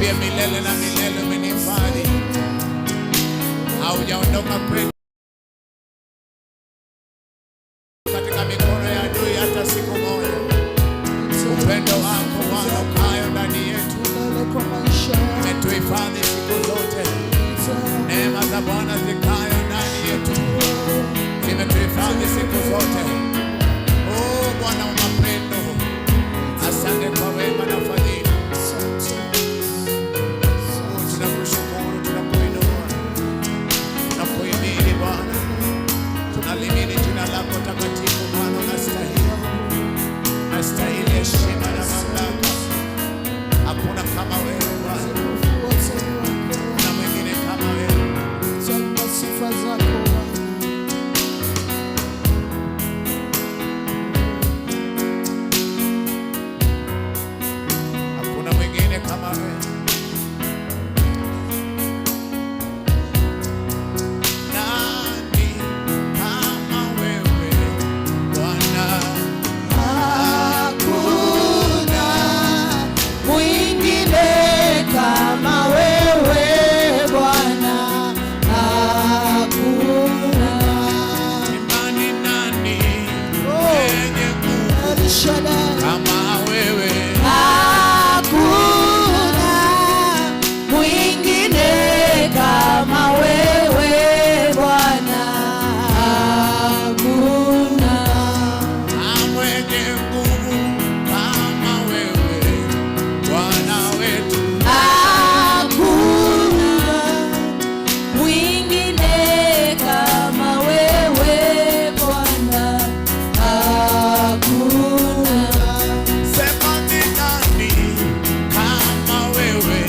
Pia milele na milele umenihifadhi, haujaondoka kwetu katika mikono ya adui hata siku moja. Upendo wako Bwana ukayo ndani yetu umetuhifadhi siku zote. Neema za Bwana zikayo ndani yetu zimetuhifadhi siku zote. Oh Bwana wa mapendo, asante kwa wema na fadhili. Oh, tunakushukuru, tunakuinua, tunakuhimidi Bwana, tunalihimidi jina lako takatifu. Bwana, unastahili, unastahili heshima na mamlaka. Hakuna kama wewe Bwana, hakuna mwingine kama wewe. Sifa zako Bwana. Hakuna mwingine kama wewe. Nani kama wewe Bwana? Hakuna mwingine kama wewe Bwana, hakuna. Imani, nani mwenye nguvu El Shaddai. kama wewe? Hakuna mwingine kama wewe Bwana, hakuna. Mwenye nguvu kama wewe Bwana wetu. Hakuna mwingine kama wewe Bwana, hakuna. Sema, ni nani kama wewe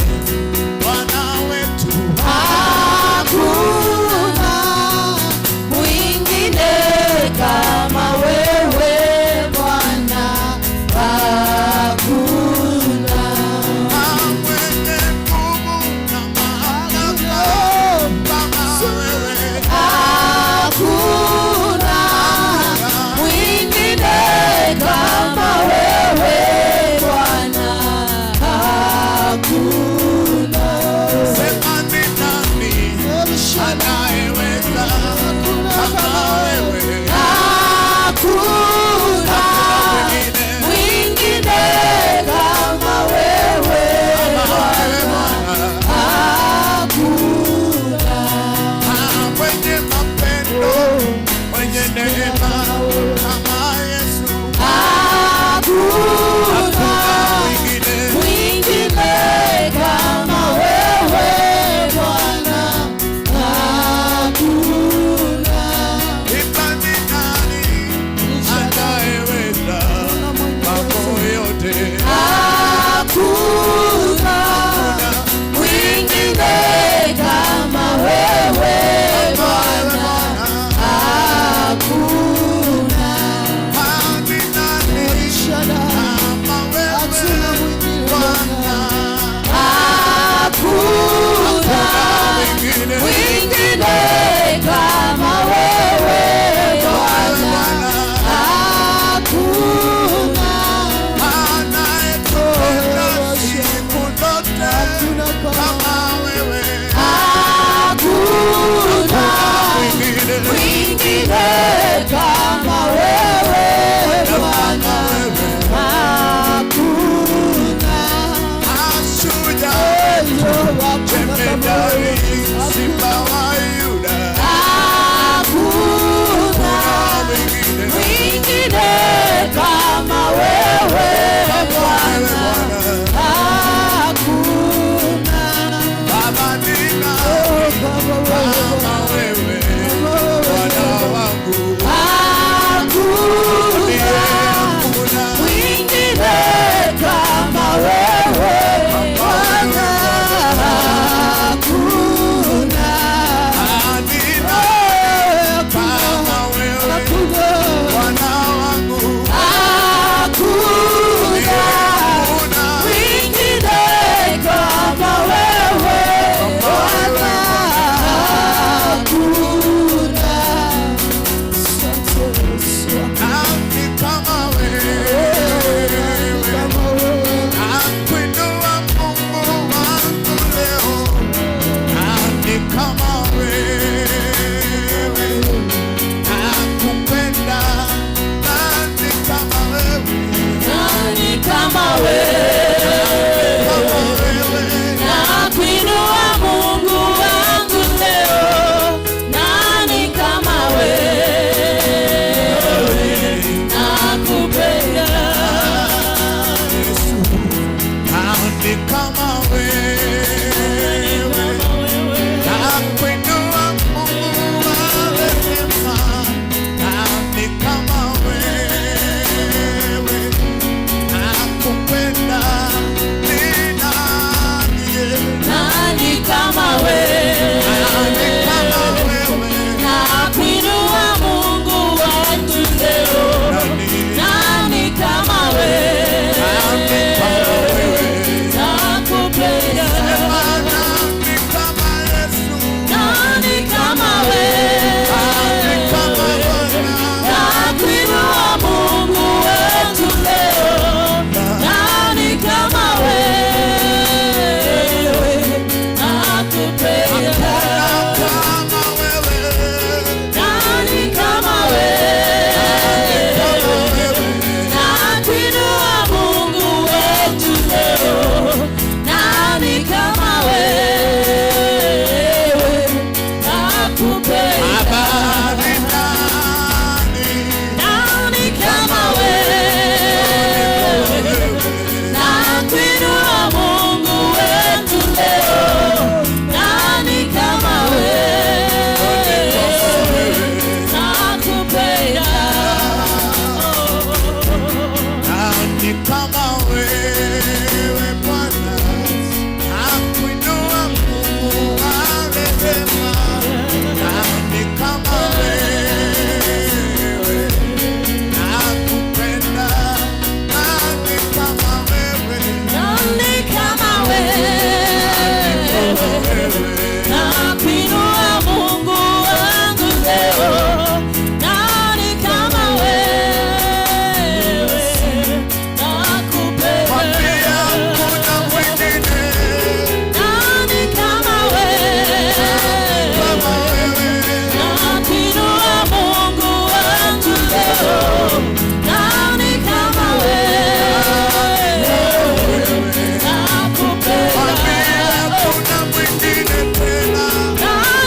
Bwana wetu? Hakuna mwingine kama wewe Bwana, hakuna. Mwenye nguvu na mamlaka kama wewe. Hakuna mwingine kama wewe Bwana, hakuna. Sema, ni nani anayeweza kama wewe? Hakuna Mwingine mwingine kama wewe kama wewe Bwana, Bwana. hakuna. Mwenye mapendo, mwenye neema kama Yesu. Hakuna Mwingine mwingine kama wewe Bwana, hakuna. Imani, nani anayeweza mambo yote? Hakuna mwingine kama wewe Bwana, hakuna. Nani, nani kama wewe Bwana? Hakuna Mwingine mwingine kama wewe Bwana, hakuna. Anayetupenda siku zote kama wewe. Hakuna Mwingine mwingine kama wewe Bwana, hakuna. Shujaa, jemedari, simba wa Yuda. Hakuna Mwingine mwingine kama wewe Bwana, hakuna. wewe. Nakuinua Mungu wangu leo, nani kama wewe? Nakupenda. Mwambie hakuna mwingine Nani kama wewe? kama wewe. Nakuinua Mungu wangu leo, nani kama wewe? Nakupenda. Mwambie hakuna mwingine tena. Nani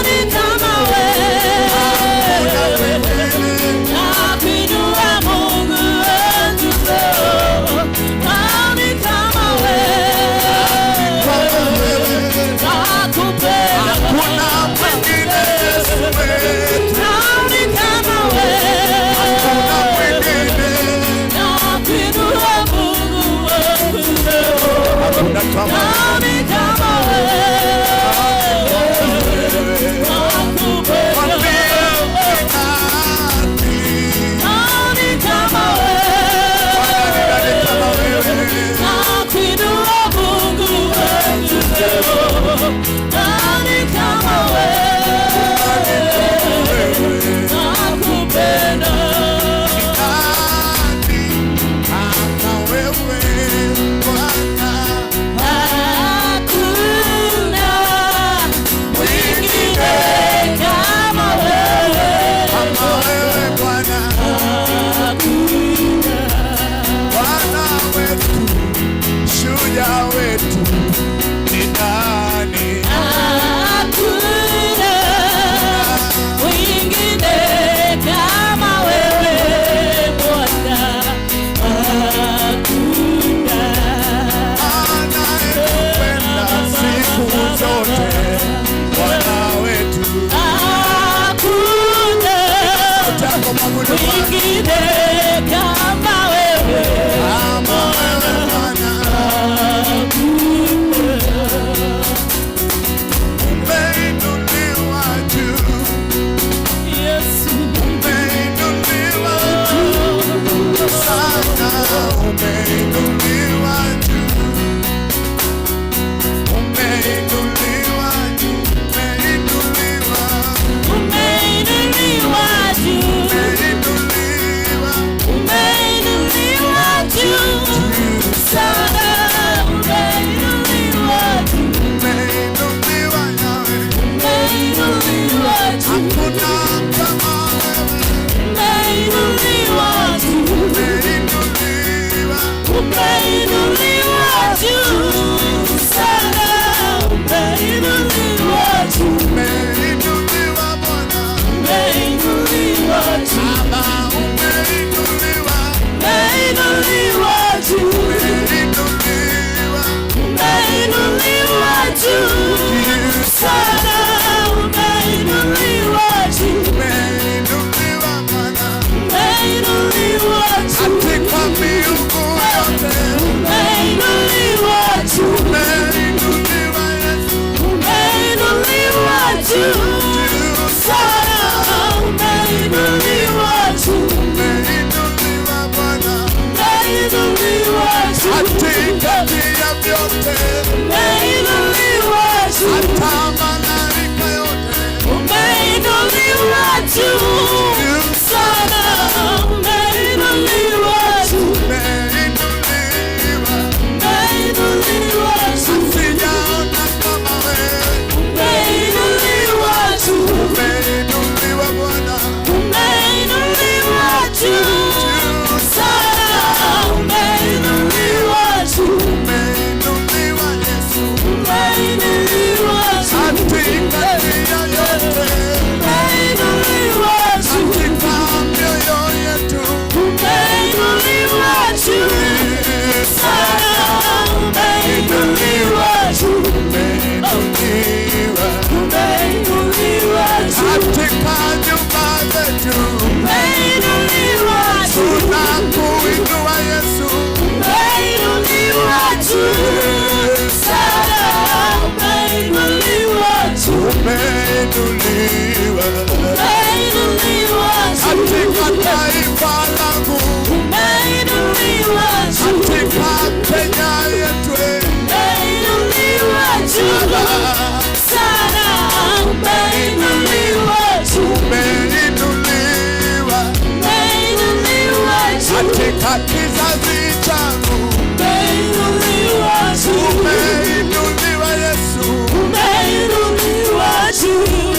Na kizazi changu Umeinuliwa juu. Umeinuliwa Yesu. Umeinuliwa juu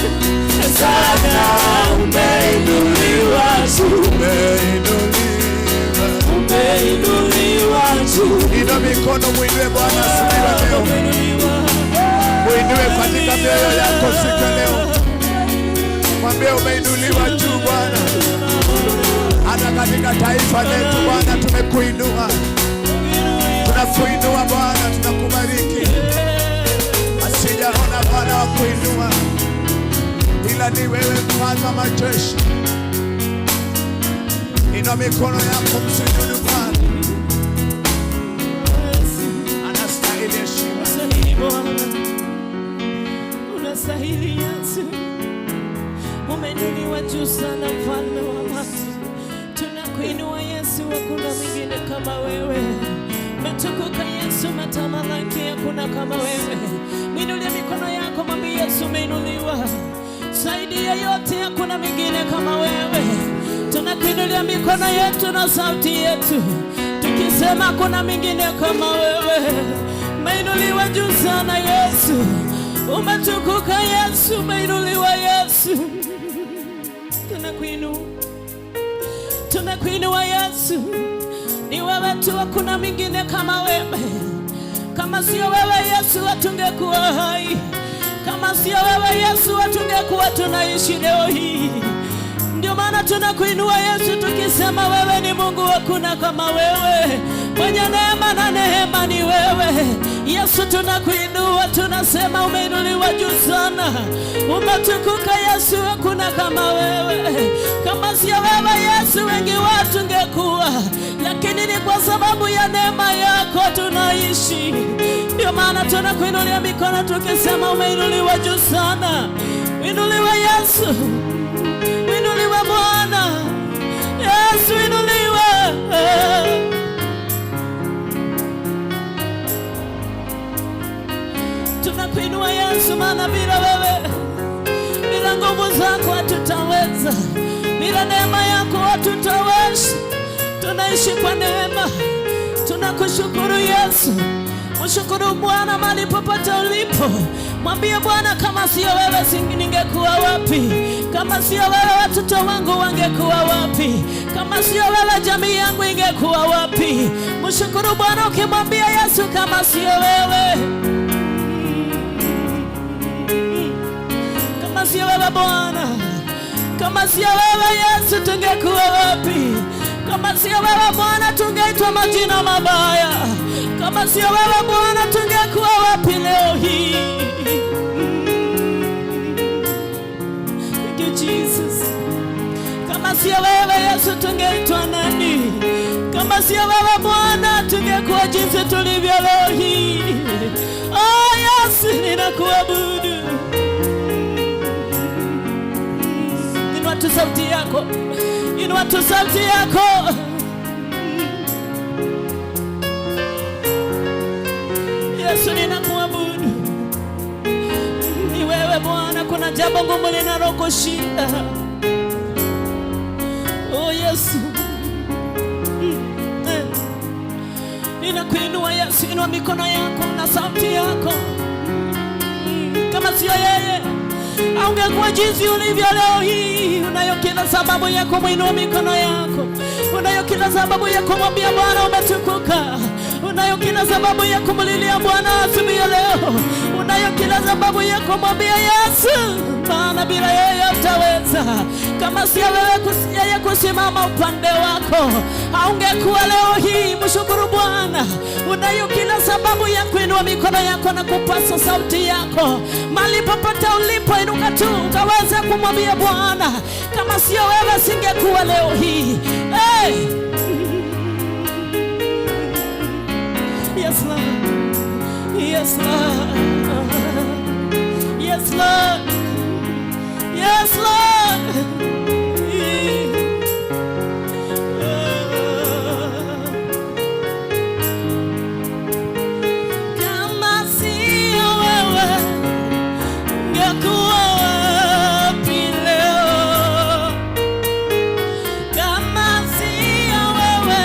sana, umeinuliwa juu. Umeinuliwa. Umeinuliwa juu. Inua mikono muinue Bwana asubuhi ya leo. Muinue katika mioyo yako siku ya leo. Mwambie umeinuliwa juu Bwana. Hata katika taifa letu Bwana tumekuinua. Tunakuinua Bwana, tunakubariki. Asijaona Bwana wa kuinua ila ni wewe, mfalme wa majeshi. Inua mikono yako msujudu Bwana. Anastahili heshima. Unastahili Bwana, unastahili Yesu, umeinuliwa juu sana, mfalme wa amani. Tunakuinua Yesu, hakuna mwingine kama wewe. Umetukuka Yesu, umetamalaki, hakuna kama wewe. Mwinulie mikono yako, mwambie Yesu umeinuliwa zaidi ya yote, hakuna mwingine kama wewe. Tunakuinulia mikono yetu na sauti yetu tukisema hakuna mwingine kama wewe. Umeinuliwa juu sana Yesu, umetukuka Yesu, umeinuliwa Yesu. Tunakuinua, tunakuinua Yesu, ni wewe tu, hakuna mwingine kama wewe. Kama sio wewe Yesu, hatungekuwa hai. Kama sio wewe Yesu, hatungekuwa tunaishi leo hii. Ndio maana tunakuinua Yesu, tukisema wewe ni Mungu, hakuna kama wewe. Mwenye neema na neema ni wewe Yesu, tunakuinua, tunasema umeinuliwa juu sana, umetukuka Yesu, hakuna kama wewe. Kama sio wewe Yesu, wengi watu ngekuwa, lakini ni kwa sababu ya neema yako tunaishi. Ndio maana tunakuinulia mikono tukisema umeinuliwa juu sana. Inuliwa Yesu, inuliwe Bwana Yesu, inuliwe. Tunakuinua Yesu, maana bila wewe, bila nguvu zako hatutaweza, bila neema yako hatutaweza. Tunaishi kwa neema. Tunakushukuru Yesu. Mshukuru Bwana mahali popote ulipo. Mwambie Bwana, kama sio wewe ningekuwa wapi? Kama sio wewe watoto wangu wangekuwa wapi? Kama sio wewe jamii yangu ingekuwa wapi? Mshukuru Bwana ukimwambia Yesu, kama sio wewe, kama sio wewe Bwana, kama sio wewe Yesu tungekuwa wapi? Kama sio wewe Bwana tungeitwa majina mabaya. Kama sio wewe Bwana tungekuwa wapi leo hii? Thank you Jesus. Kama sio wewe Yesu tungeitwa nani? Kama sio wewe Bwana tungekuwa jinsi tulivyo leo hii. Oh Yesu, ninakuabudu. Inua tu sauti yako. Inua tu sauti yako. Yesu, ninakuabudu. Ni wewe Bwana, kuna jambo ngumu linalokushinda. Oh Yesu. Ninakuinua Yesu, inua mikono yako na sauti yako. Kama sio yeye, haungekuwa jinsi ulivyo leo hii. Unayo kila sababu ya kumwinua mikono yako. Unayo kila sababu ya kumwambia Bwana umetukuka. Unayo kila sababu ya kumlilia Bwana asubuhi ya leo. Unayo kila sababu ya kumwambia Yesu, maana bila yeye hutaweza. Kama sio wewe yeye kusimama upande wako, haungekuwa leo hii. Mshukuru Bwana. Unayo kila sababu ya kuinua mikono yako na kupasa sauti yako. Mahali popote ulipo, inuka tu ukaweza kumwambia Bwana, kama sio wewe singekuwa leo hii. Hey! Yes Lord. Yes Lord. Yes Lord. Yes Lord. Kama sio wewe ningekuwa wapi leo? Kama sio wewe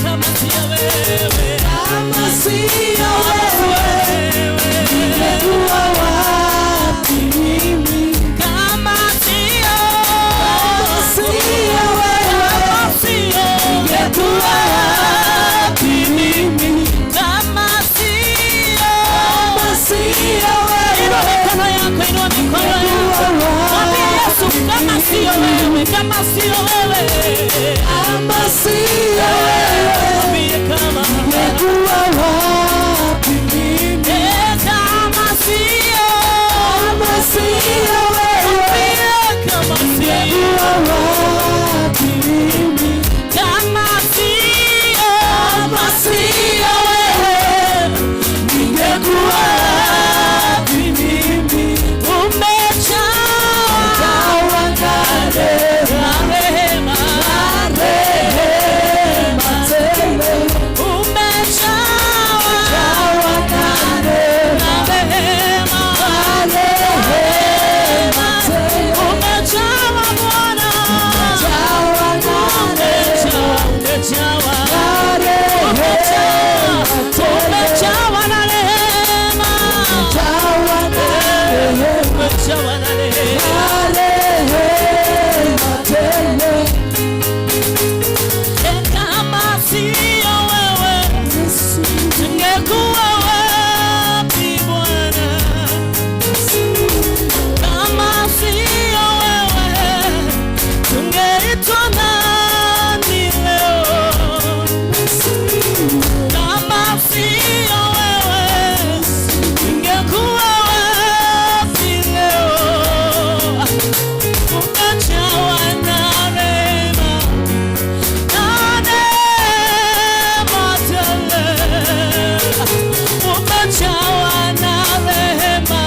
Kama sio wewe, Kama sio wewe, ningekuwa wapi mimi? Kama sio, Kama sio wewe, kama sio, ningekuwa wapi mimi? Kama sio, Kama sio inua wewe, mikono yako, inua mikono yako. Mwambie Yesu, kama sio wewe, kama sio wewe, kama sio wewe, mwambie kama, ningekuwa wapi mimi? Eh, kama sio, Kama sio wewe, mwambie kama sio, ningekuwa wapi mimi? Kama sio, Kama sio wewe, ningekuwa wapi mimi? Umejawa Jawa na rehema, na rehema, rehema tele. Umejawa Jawa na rehema, na rehema, rehema tele. Umejawa Bwana, Jawa na rehema, umejawa, rehema tele. Umejawa na rehema, Jawa na rehema, umejawa na rehema. rehema tele. Kama sio wewe, tungekuwa wapi Bwana? Kama sio wewe, tungeitwa nani leo? Kama sio wewe, tungekuwa wapi leo? Umejawa na rehema, na neema tele. Umejawa na rehema,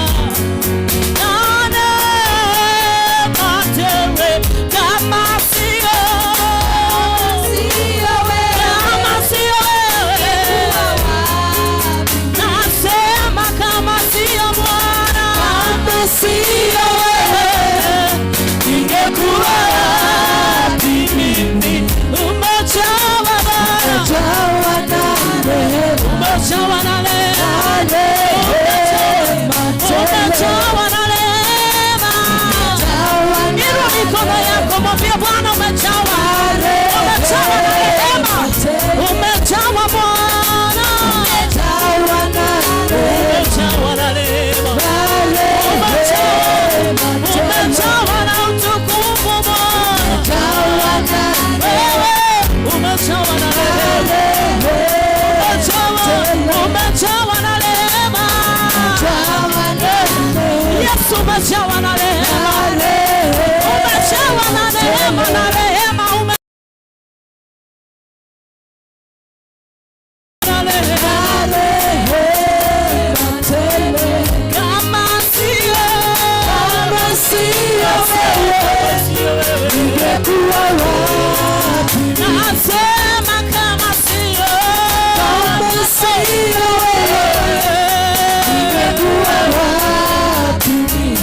na neema tele. Kama sio, kama sio wewe, nasema kama sio Bwana, Kama sio wewe, ningekuwa wapi mimi? Umejawa Bwana, Jawa na rehema, umejawa na rehema, rehema tele. Umejawa na rehema. Jawa na Inua mikono yako, mwambie Bwana umejawa, umejawa na rehema, umejawa Bwana, Jawa na rehema, umejawa na rehema, rehema tele. Umejawa na utukufu Bwana, Jawa na wewe umejawa na rehema, rehema umejawa, umejawa na rehema, Jawa na rehema, Yesu umejawa na rehema, umejawa na rehema na rehema, ume na rehema. rehema tele. Kama sio, Kama sio wewe, ningekuwa wapi? Nasema kama sio, Kama sio wewe, ningekuwa wapi mimi?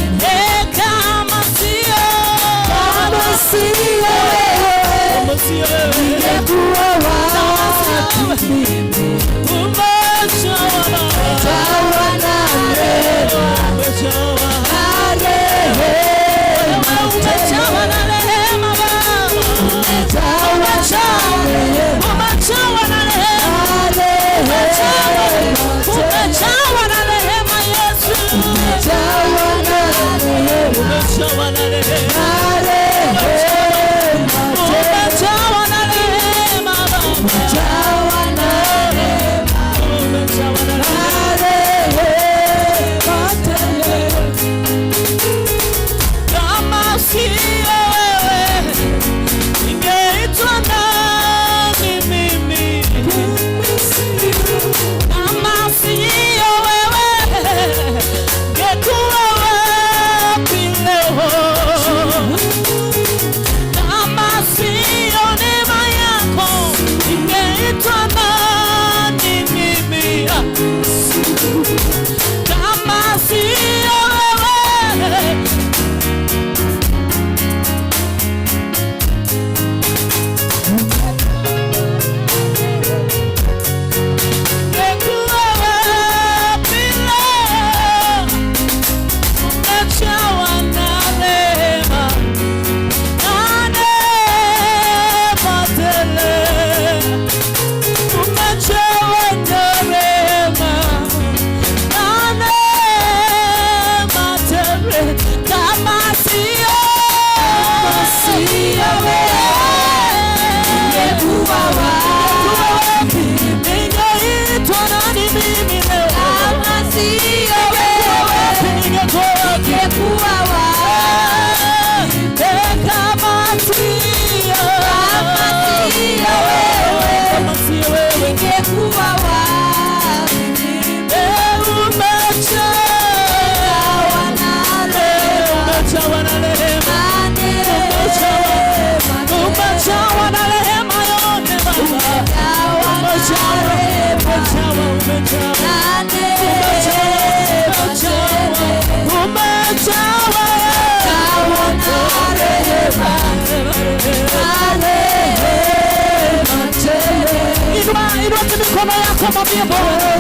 yako, mwambie Bwana.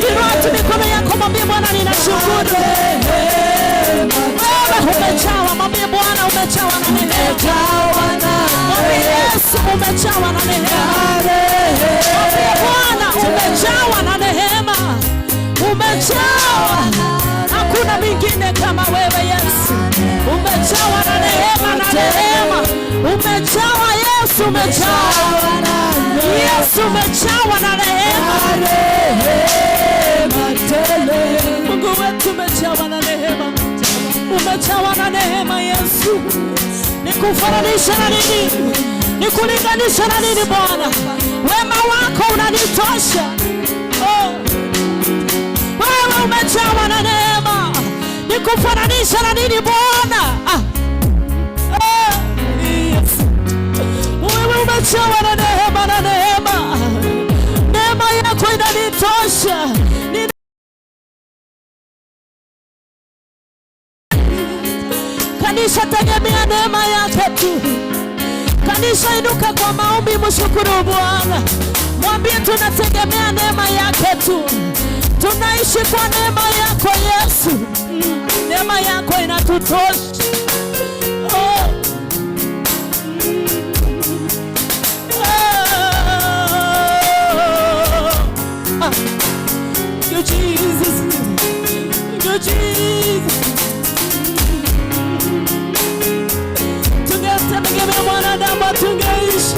Inua tu mikono yako, mwambie Bwana, ninashukuru. Wewe umejawa, mwambie Bwana umejawa na neema. Mwambie Yesu umejawa na neema. Mwambie Bwana umejawa na neema. Umejawa. Hakuna mwingine kama wewe Yesu. Umejawa na neema na neema. Umejawa Yesu, umejawa. Yesu umejawa na neema. Mungu wetu umejawa na neema. Umejawa na neema Yesu. Nikufananisha na nini? Nikulinganisha na nini Bwana? Wema wako unanitosha. Oh. Wewe umejawa na neema. Nikufananisha na nini Bwana? Ah. Yes. Wewe umejawa na neema na neema. Neema yako inanitosha. Kanisa, tegemea neema yake tu. Kanisa, inuka kwa maombi, mshukuru Bwana. Mwambie tunategemea neema yake tu. Tunaishi kwa neema yako Yesu. Neema yako inatutosha. Oh. Oh. You Jesus. You Jesus. Tungetegemea mwanadamu tungeishi,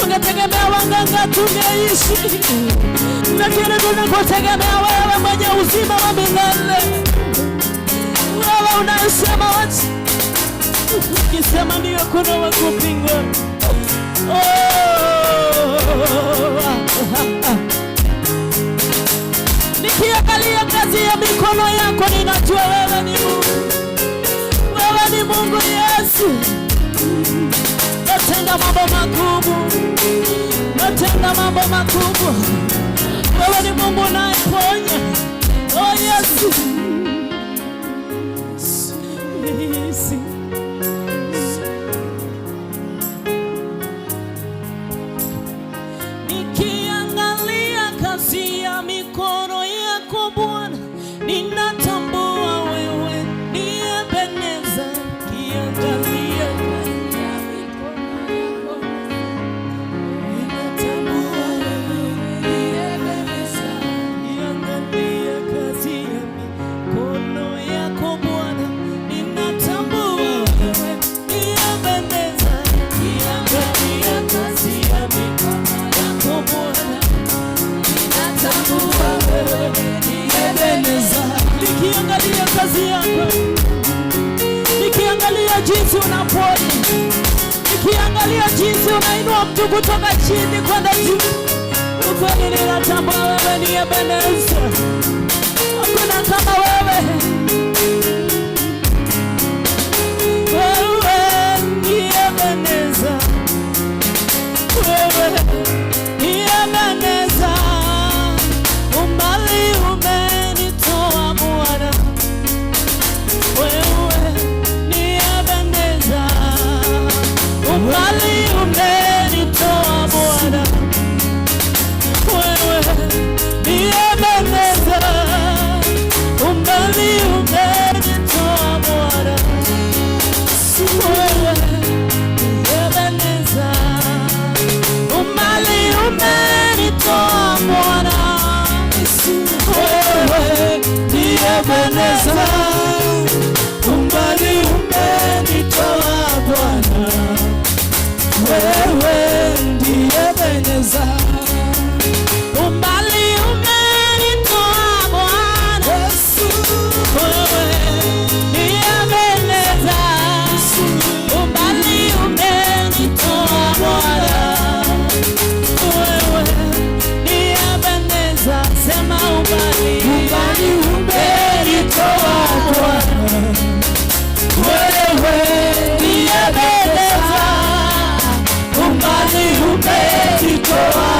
tungetegemea waganga tungeishi, lakini tunakutegemea wewe mwenye uzima wa milele. Wewe unayesema wacha, ukisema ndio kuna wa kupinga. Oh. Nikiangalia kazi ya mikono yako ninajua wewe ni Mungu. Wewe ni Mungu Yesu. Natenda mambo makubwa. Natenda mambo makubwa. Wewe ni Mungu unayeponya. Oh Yesu. Yesu. Nikiangalia kazi ya mikono yako Bwana, ninatambua wewe ni Ebeneza. Nikiangalia kazi ya mikono yako, ninatambua wewe ni Ebeneza. Nikiangalia kazi ya mikono yako Bwana, ninatambua wewe ni Ebeneza. Nikiangalia kazi ya mikono yako Bwana, ninatambua wewe ni Ebeneza. Nikiangalia kazi yako, nikiangalia jinsi unaponya, nikiangalia jinsi unainua mtu kutoka chini kwenda juu, ukweli ninatambua wewe ni Ebeneza. Hakuna kama wewe. Wewe ni Ebeneza. Wewe ni Ebeneza. Umbali umenitoa Bwana. Wewe ni Ebeneza. Umbali umenitoa Bwana. Wewe ni Ebeneza. Umbali umenitoa Bwana. Wewe ni Ebeneza. Umbali umenitoa Bwana. Wewe ni Ebeneza. Umbali umenitoa Bwana. Wewe ndiye Ebeneza. Umbali umenitoa Bwana. Yesu. Wewe ni Ebeneza. Umbali umenitoa Bwana. Wewe ni Ebeneza. Sema umbali. Umbali umenitoa Bwana. Wewe ni Ebeneza. Umbali umenitoa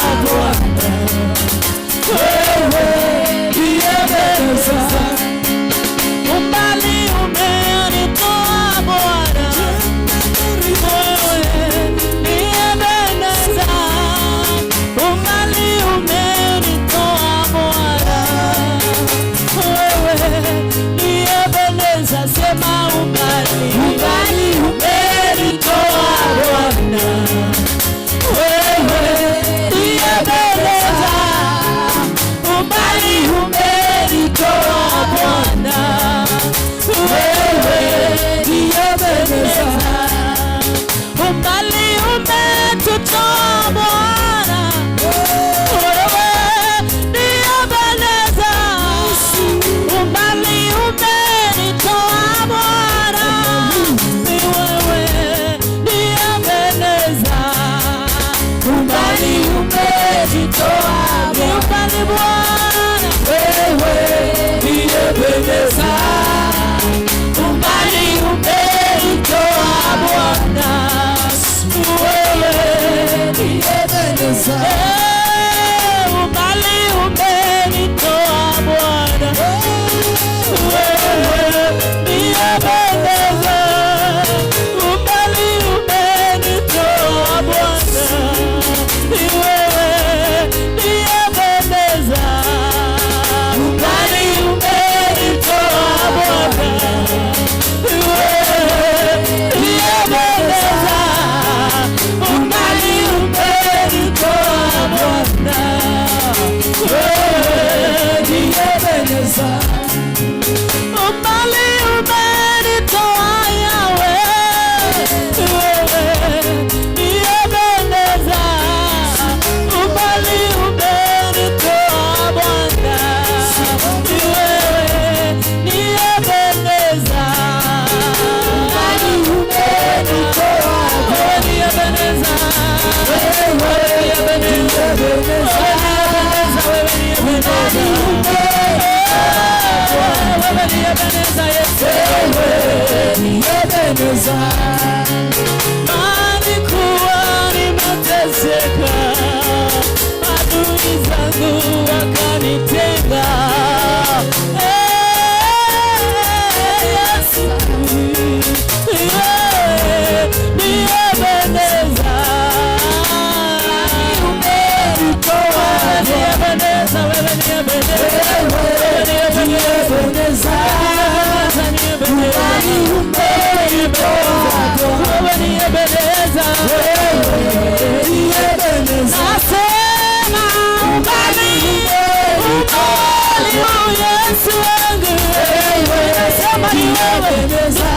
Bwana. Wewe ndiye Ebeneza, umbali umenitoa Bwana. Wewe ndiye Ebeneza, Umbali umenitoa Bwana. Wewe ndiye Ebeneza, umbali umenitoa Bwana. Wewe ndiye Ebeneza, umbali umenitoa Bwana. Wewe ndiye Ebeneza, umbali umenitoa Bwana. Wewe ndiye Ebeneza, umbali umenitoa Yawe, wewe ndiye Ebeneza, umbali umenitoa Bwana, wewe ndiye Ebeneza, umbali umenitoa, wewe ndiye Ebeneza, wewe ndiye Ebeneza, wewe ndiye Ebeneza, wewe ndiye Ebeneza, Yesu. wewe ndiye Ebeneza, Nilikuwa nimeteseka, adui zangu wakanitenga. Yesu, wewe ndiye Ebeneza. Wewe ndiye Ebeneza, wewe ndiye Ebeneza, wewe ndiye Ebeneza, Ebeneza, umbali umenitoa, wewe ndiye Ebeneza. wewe ndiye Ebeneza, Nasema umbali, umbali wa Yesu wangu. Nasema ni wewe. Ebeneza,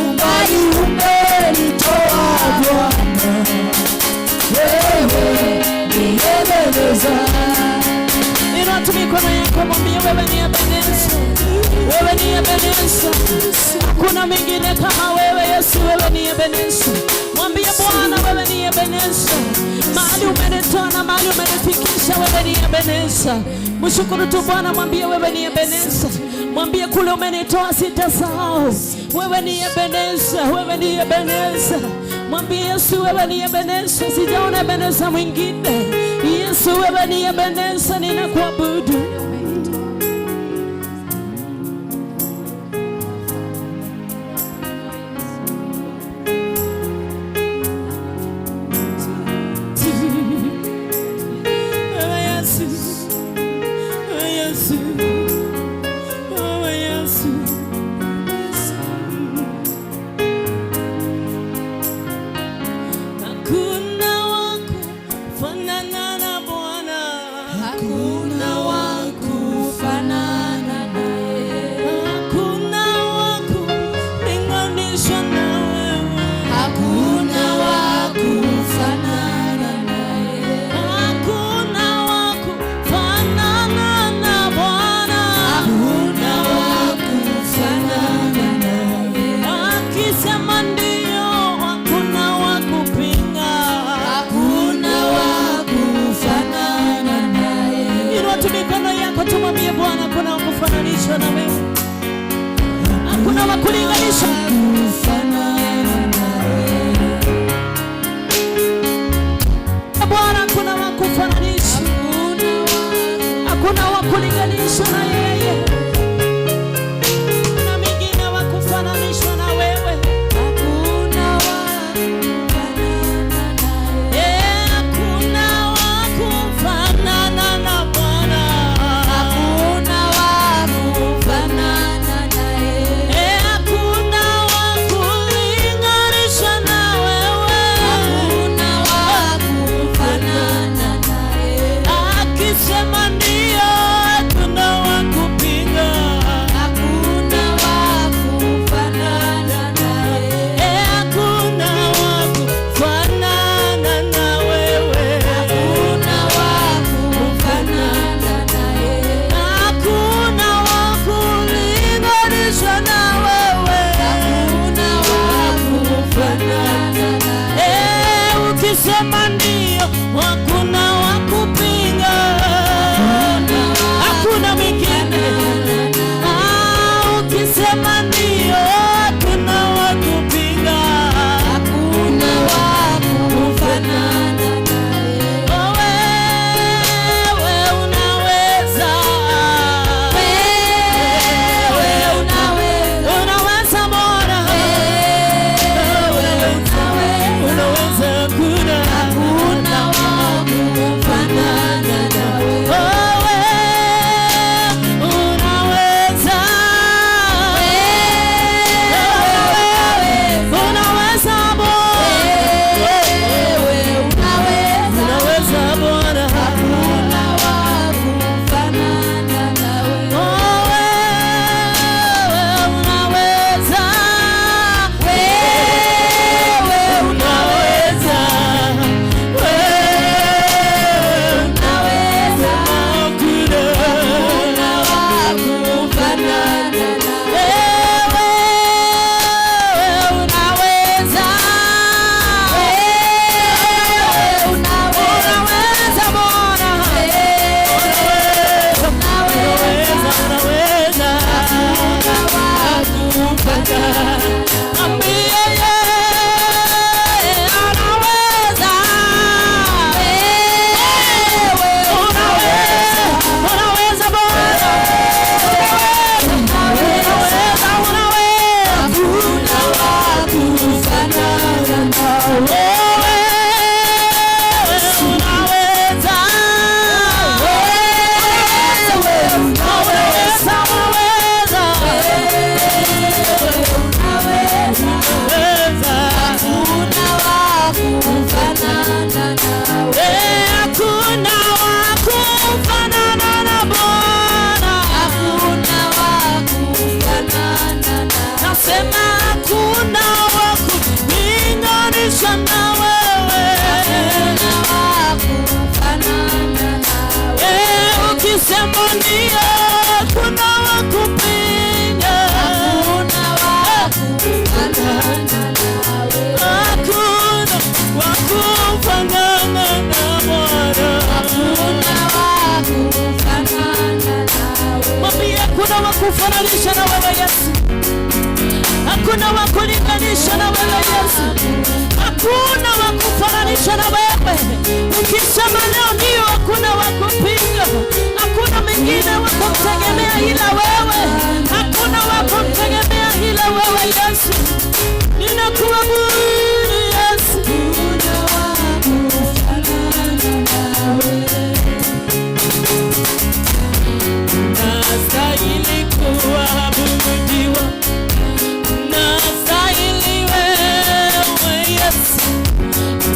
umbali umenitoa Bwana, wewe ndiye Ebeneza, Inua tu mikono yako, mwambie wewe ni Ebeneza, wewe ni Ebeneza, hakuna mwingine kama wewe Yesu, wewe ni Ebeneza. Mwambie Bwana wewe ni Ebeneza, mahali umenitoa na mahali umenifikisha, wewe ni Ebeneza. Mshukuru tu Bwana, mwambie wewe ni Ebeneza, mwambie kule umenitoa sitasahau. Wewe ni Ebeneza, wewe ni Ebeneza. Mwambie Yesu wewe ni Ebeneza, sijaona Ebeneza mwingine. Yesu wewe ni Ebeneza, ninakuabudu. Wewe Yesu, wewe Yesu, wewe Yesu. Hakuna wa kufanana na Bwana. hakuna wa kufanana naye, Hakuna wa kulinganishwa na wewe. hakuna wa kufanana naye, Hakuna wa kufanana na Bwana. hakuna wa kufanana naye, Akisema ndio, hakuna wa kupinga. hakuna wa kufanana naye, Inua tu mikono yako tumwambie Bwana, hakuna wa kufananishwa na wewe, hakuna wa kulinganisha. kufanana naye, Bwana, hakuna wa kufananisha, hakuna wa hakuna wa kulinganishwa na yeye. Kuna mwingine wa kufananishwa na wewe. hakuna wa kufanana naye, Hakuna wa kufanana na Bwana. hakuna wa kufanana naye, Hakuna wa kulinganisha na wewe. hakuna wa kufanana naye, Akisema ndio, hakuna wa kupinga. kufananisha na wewe Yesu. Hakuna wa kulinganisha na wewe Yesu. Hakuna wa kufananisha na wewe. Ukisema leo ndio, hakuna wa kupinga. Hakuna mwingine wa kumtegemea ila wewe. Hakuna wa kumtegemea ila wewe Yesu. Ninakuabudu Yesu. Hakuna wa kufanana nawe. Unastahili kuabudiwa. Unastahili wewe Yesu.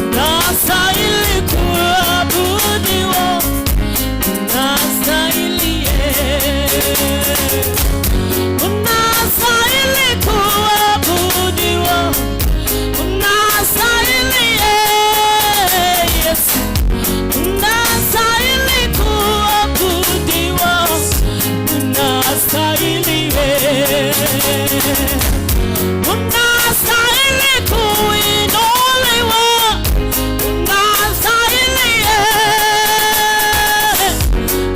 Unastahili kuabudiwa. Unastahili Yesu. Unastahili kuabudiwa. Unastahili Yesu. Unastahili kuabudiwa. Unastahili wewe. Unastahili kuinuliwa. Unastahili wewe.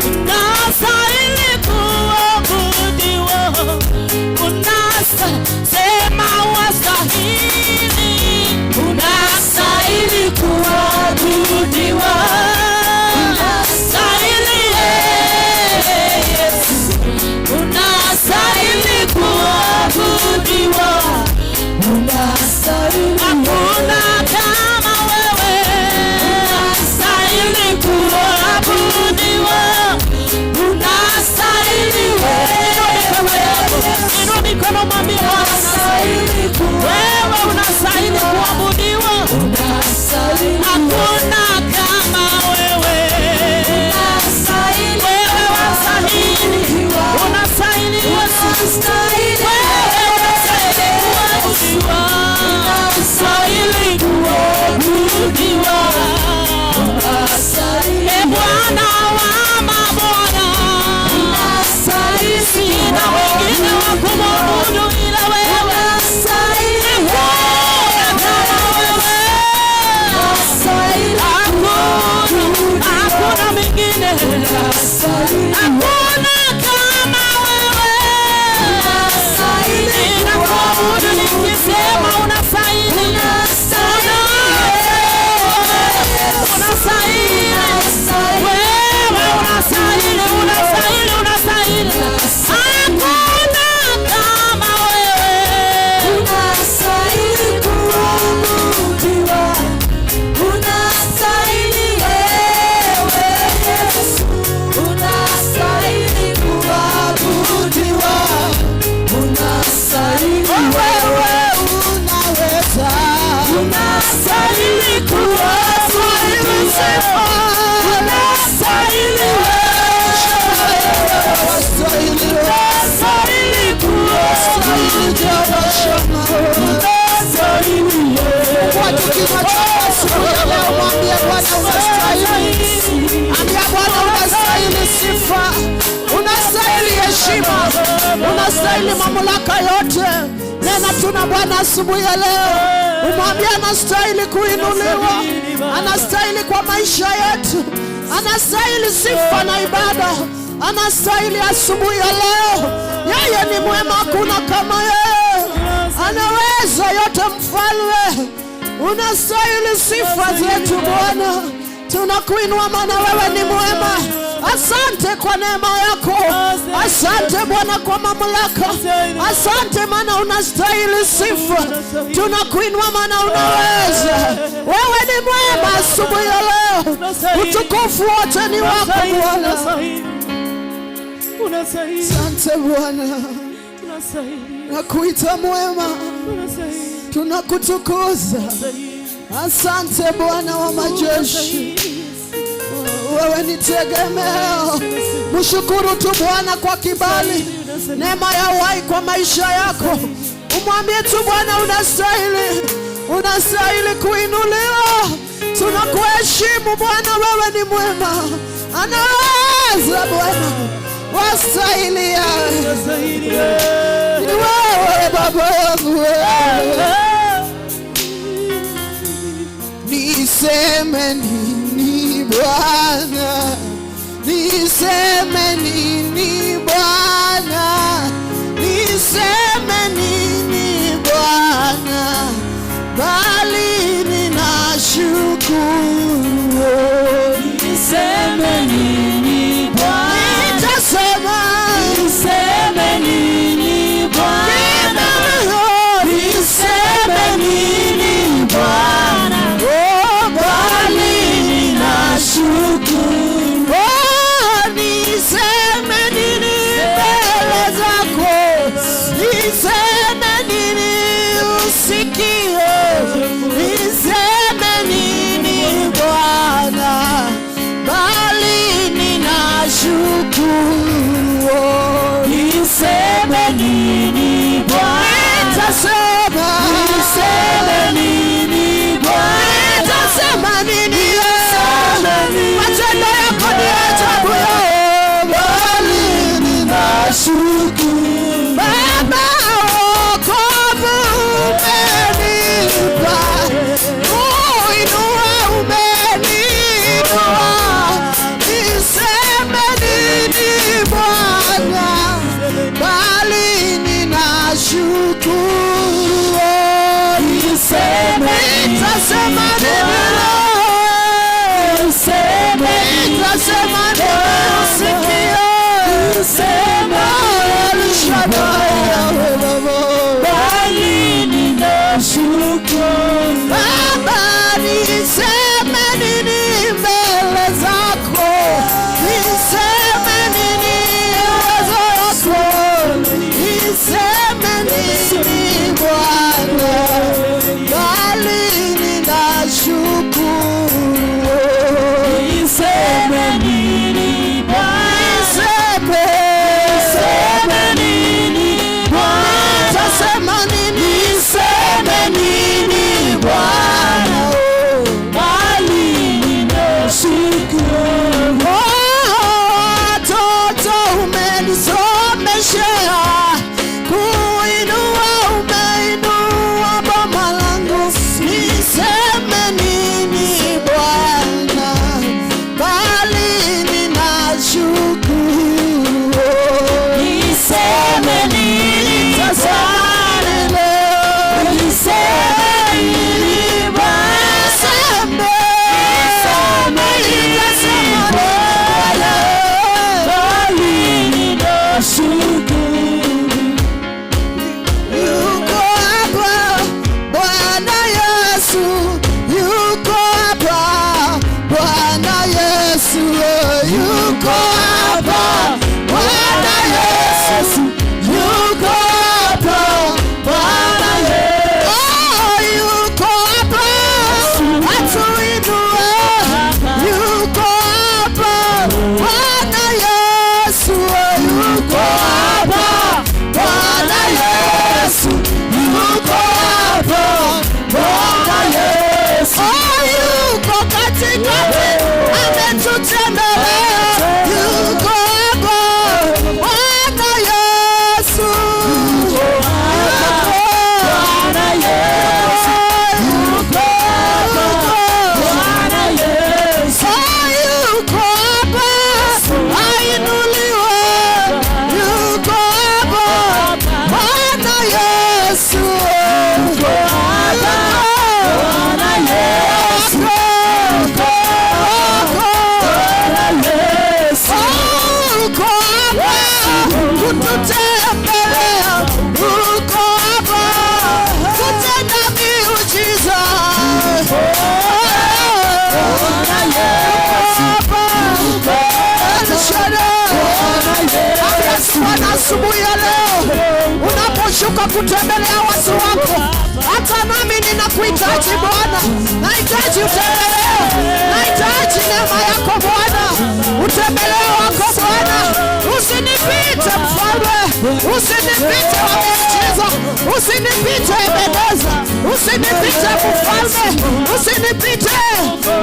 Unastahili kuabudiwa. Sema wastahili. Unastahili kuabudiwa. Unastahili Yesu. Unastahili kuabudiwa. Hakuna kama wewe. Unastahili kuabudiwa. Unastahili wewe. Inua mikono mwambie Bwana wewe unastahili kuabudiwa. Hakuna kama wewe. Wewe wastahili. Unastahili Yesu. Wewe unastahili kuabudiwa. Unastahili kuabudiwa. E Bwana wa mabwana, sina wengine wa kumwabudu ila wewe. Hakuna kama wewe. Hakuna, hakuna mwingine. Hakuna kama wewe. Ninakuabudu nikisema unastahili. Unastahili. Wewe unastahili, unastahili, unastahili. Hakuna kama wewe. Unastahili kuabudiwa. Unastahili wewe Yesu. Unastahili kuabudiwa. Unastahili Wewe unaweza. Unastahili kuabudiwa. Unastahili wewe. Wastahili. Unastahili kuabudiwa. Unastahili Kwa kinywa chako asubuhi ya leo, mwambie Bwana unastahili. Ambia Bwana unastahili sifa, unastahili heshima, unastahili mamlaka yote. Nena tuna Bwana asubuhi ya leo, umwambie anastahili kuinuliwa, anastahili kwa maisha yetu, anastahili sifa na ibada, anastahili asubuhi ya leo. Yeye ni mwema, hakuna kama yeye, anaweza yote, mfalme. Unastahili sifa zetu Bwana, tunakuinua maana wewe ni mwema. Asante kwa neema yako, asante Bwana kwa mamlaka, asante maana unastahili sifa. Tunakuinua maana unaweza, wewe ni mwema asubuhi ya leo. Utukufu wote ni wako Bwana. Unastahili. Asante Bwana, Unastahili. nakuita mwema, Unastahili. tunakutukuza. Asante Bwana wa majeshi, wewe ni tegemeo. Mshukuru tu Bwana kwa kibali, neema ya uhai kwa maisha yako. Umwambie tu Bwana unastahili, unastahili kuinuliwa. Tunakuheshimu Bwana, wewe ni mwema, anaweza Bwana, wastahili yawe ni wewe Baba yangu wewe. Niseme nini Bwana, niseme nini Bwana, Ninashukuru. Oh, niseme nini mbele zako? Niseme nini usikie? Niseme nini Bwana? Bali ninashukuru. Niseme nini Bwana? Nitasema. Niseme nini Bwana? Nitasema nini? Matendo yako ni ajabu, bali ninashukuru. Baba, wokovu umenipa, kuinua umeniinua. Niseme nini Bwana? Bali ninashukuru. Niseme Nitasema nini leo? Niseme Nitasema nini usikie? Niseme El Shaddai, bali ninashukuru. Baba, niseme nini mbele zako? Niseme nini uwezo wako? Niseme nini Bwana? Bali ninashukuru. Niseme nini Bwana? Niseme. Niseme nini Bwana? Nitasema nini? Niseme nini Bwana? Bali ninashukuru. Oh, watoto umenisomeshea, kuinua umeinua boma langu. Niseme nini Bwana? Bali ninashukuru. Niseme nini Nitasema Bwana? nini leo? Niseme nini Bwana? Niseme. Niseme nini Nitasema nini Bwana? Bali ninashukuru. Yuko hapa Bwana Yesu, yuko hapa Bwana Yesu, yuko hapa Bwana Yesu, yuko hapa Bwana Yesu, oh, yuko hapa atuinue, yuko hapa Bwana Yesu, yuko hapa Bwana Yesu, yuko hapa Bwana Yesu, oh, yuko katikati, ametutembelea, yuko hapa Bwana Yesu, yuko Bwana Yesu, yuko hapa Bwana Yesu, yuko hapa ainuliwe, yuko hapa Bwana Yesu, yuko hapa Bwana Yesu, Bwana Yesu, uko hapa kututembelea, uko hapa kutenda miujiza. Bwana Yesu, El Shaddai. Bwana, asubuhi ya leo unaposhuka kutembelea watu wako, hata nami ninakuhitaji Bwana, nahitaji utembelee, nahitaji neema yako Bwana, utembelee wako Bwana, usinipite Mfalme, usinipite wa miujiza, usinipite Ebeneza, usinipite Mfalme, usinipite,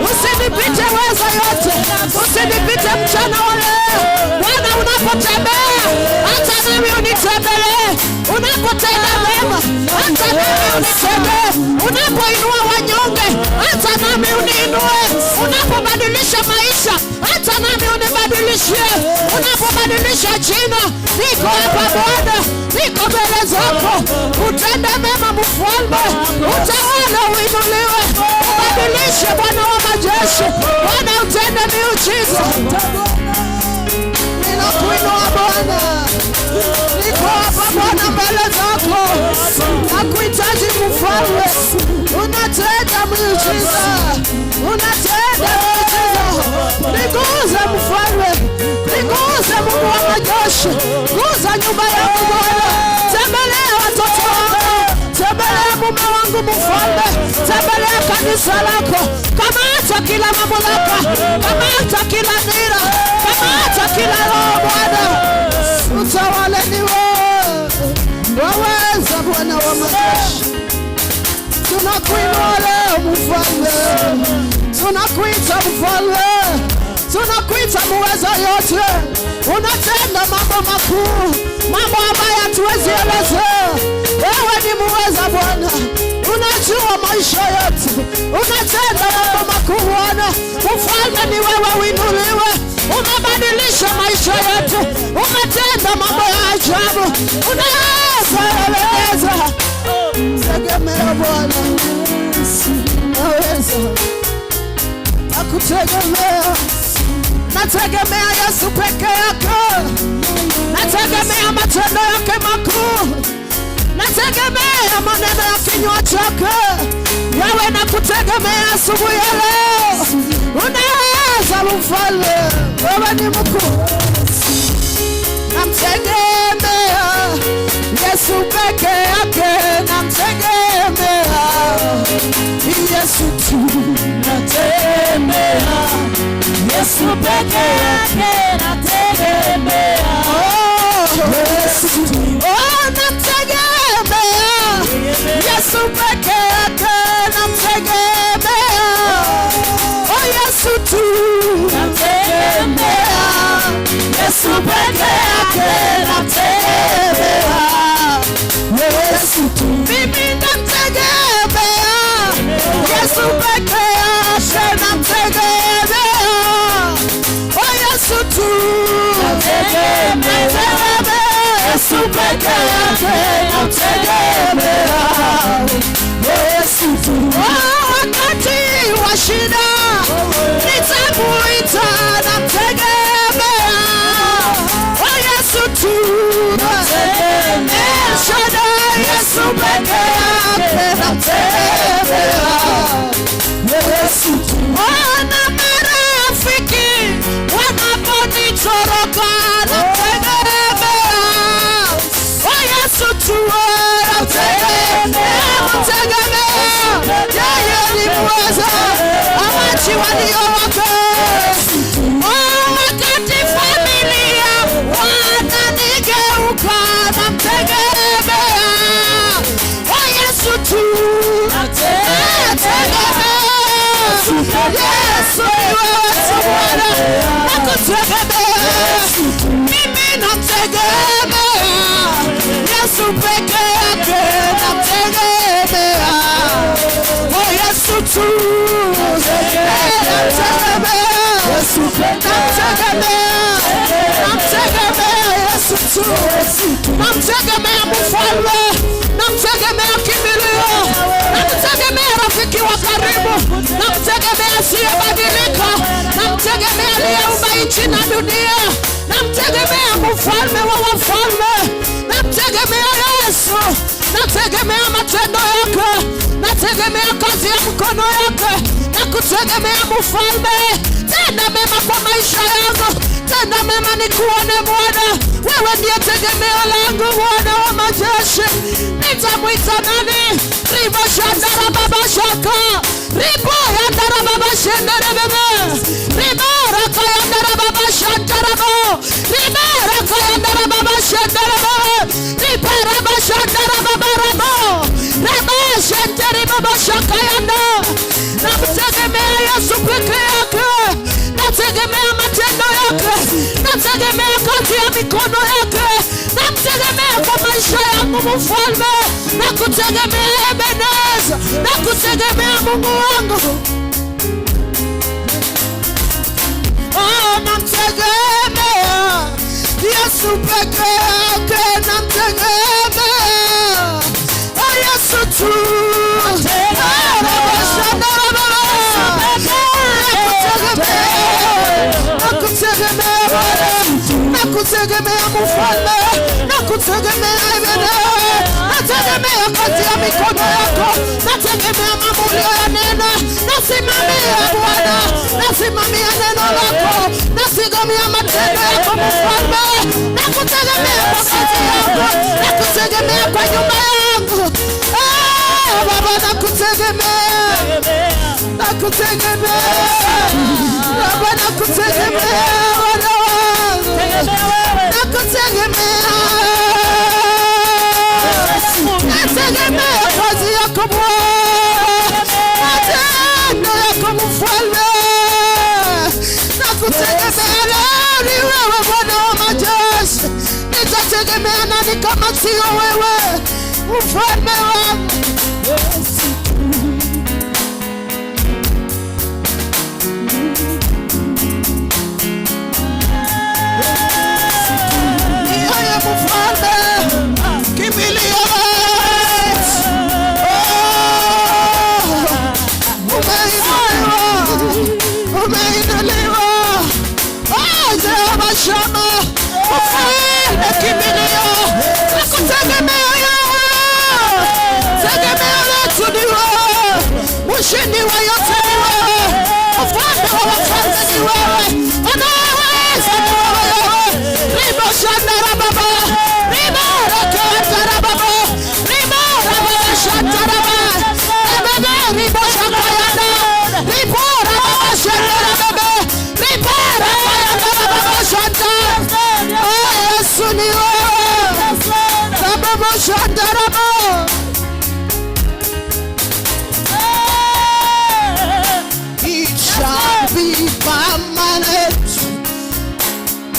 usinipite weza yote, usinipite mchana wa leo Bwana, unapotembea hata nami unitembelee, unapotenda mema hata nami unitembee, unapoinua wanyonge hata nami uniinue, unapobadilisha maisha hata nami unibadilishie, unapobadilisha jina, niko hapa Bwana, niko mbele zako, utende mema Mfalme, utawala uinuliwe, ubadilishe Bwana wa majeshi, Bwana utende miujiza. Ninakuinua Bwana, niko hapa Bwana mbele zako, nakuhitaji Mfalme, unatenda miujiza, unatenda miujiza. Niko kanisa lako, kamata kila mamlaka, kamata kila nira, kamata kila roho Bwana. Utawale ni wewe, waweza Bwana wa majeshi. Tunakuinua leo Mfalme, tunakuita Mfalme, tunakuita muweza yote. Unatenda mambo makuu, mambo ambayo hatuwezi elezea. Wewe ni muweza Bwana, unajua maisha yetu, unatenda mambo makuu Bwana. Mfalme ni wewe, uinuliwe. Umebadilisha maisha yetu, umetenda mambo ya ajabu, unaweza eleza. Tegemea Bwana, naweza nakutegemea. Nategemea Yesu peke yake, nategemea matendo yake makuu, nategemea maneno ya kinywa chake. Wewe nakutegemea asubuhi ya leo. Unaweza Mfalme, wewe ni mkuu. Namtegemea Yesu peke yake, namtegemea Yesu tu. Nategemea Yesu peke yake, nategemea Yesu tu. Oh, namtegemea Yesu peke yake, namtegemea. Oh, Yesu tu. Nategemea Yesu peke yake, nategemea Yesu tu. Mimi namtegemea Yesu peke yake, namtegemea. Oh, Yesu tu. Nategemea Yesu peke yake, nategemea Yesu tu. Oh, wakati wa shida nitamuita, namtegemea. Oh, Yesu tu. Nategemea Shaddai, Yesu peke yake, namtegemea Yesu tu. Wana marafiki wanaponitoroka, namtegemea. Oh, Yesu tu, namtegemea, namtegemea. Yeye ni mweza, hawachi walio wake. Oh, wakati familia wananigeuka, namtegemea. Oh, Yesu tu, namtegemea. Yesu ni wewe tu Bwana, nakutegemea. Mimi namtegemea Yesu peke yake, namtegemea. Oh, Yesu tu, namtegemea. Namtegemea, namtegemea Yesu tu. Namtegemea Mfalme, namtegemea kimbilio, namtegemea rafiki wa karibu, namtegemea asiyebadilika, namtegemea aliyeumba nchi na dunia, namtegemea Mfalme wa wafalme, namtegemea Yesu, nategemea matendo yake, nategemea kazi ya mkono yake, nakutegemea Mfalme. Tenda mema kwa maisha yangu, tenda mema nikuone Bwana. Wewe ndiye tegemeo langu Bwana wa majeshi. Nitamwita nani? Ribo shandara baba shaka, ribo yandara baba shendere bebe, ribo raka yandara baba shandara bo, ribo raka yandara baba shendere bebe, ribo raba shandara baba rabo, raba shendere baba shaka yanda. Namtegemea Yesu peke yake, nategemea matendo yake, nategemea kazi ya mikono yake, namtegemea kwa maisha yangu Mfalme, nakutegemea Ebeneza, nakutegemea Mungu wangu. Oh, namtegemea Yesu peke yake, namtegemea. Oh, Yesu tu. Nakutegemea Bwana, nakutegemea Mfalme, nakutegemea Ebeneza, nategemea kazi ya mikono yako, nategemea mambo uliyoyanena. Nasimamia Bwana, nasimamia neno lako, nasimamia matendo yako Mfalme, nakutegemea kwa kazi yako, nakutegemea kwa nyumba yangu. Baba, nakutegemea. Nakutegemea Baba, nakutegemea Bwana wangu, nakutegemea, nategemea kazi yako Bwana, matendo yako Mfalme, nakutegemea. Ni wewe Bwana wa majeshi, nitategemea nani kama sio wewe, Mfalme wangu? Yeye Mfalme, kimbilio letu. Oh, umeinuliwa, umeinuliwa. Oh, Jehova Shammah, Mfalme kimbilio, nakutegemea Yahweh. Tegemeo letu ni wewe, mshindi wa yote ni wewe, mfalme wa wafalme ni wewe, anayeweza ni wewe Yahweh. Ribo shandara baba, ribo rakatara baba, ribo rababa shandara baba, ebebe ribo shakayana, ribo rababa shandara baba, ribo rakayana baba shanda. Oh, Yesu ni wewe, baba shandara baba. It shall be permanent.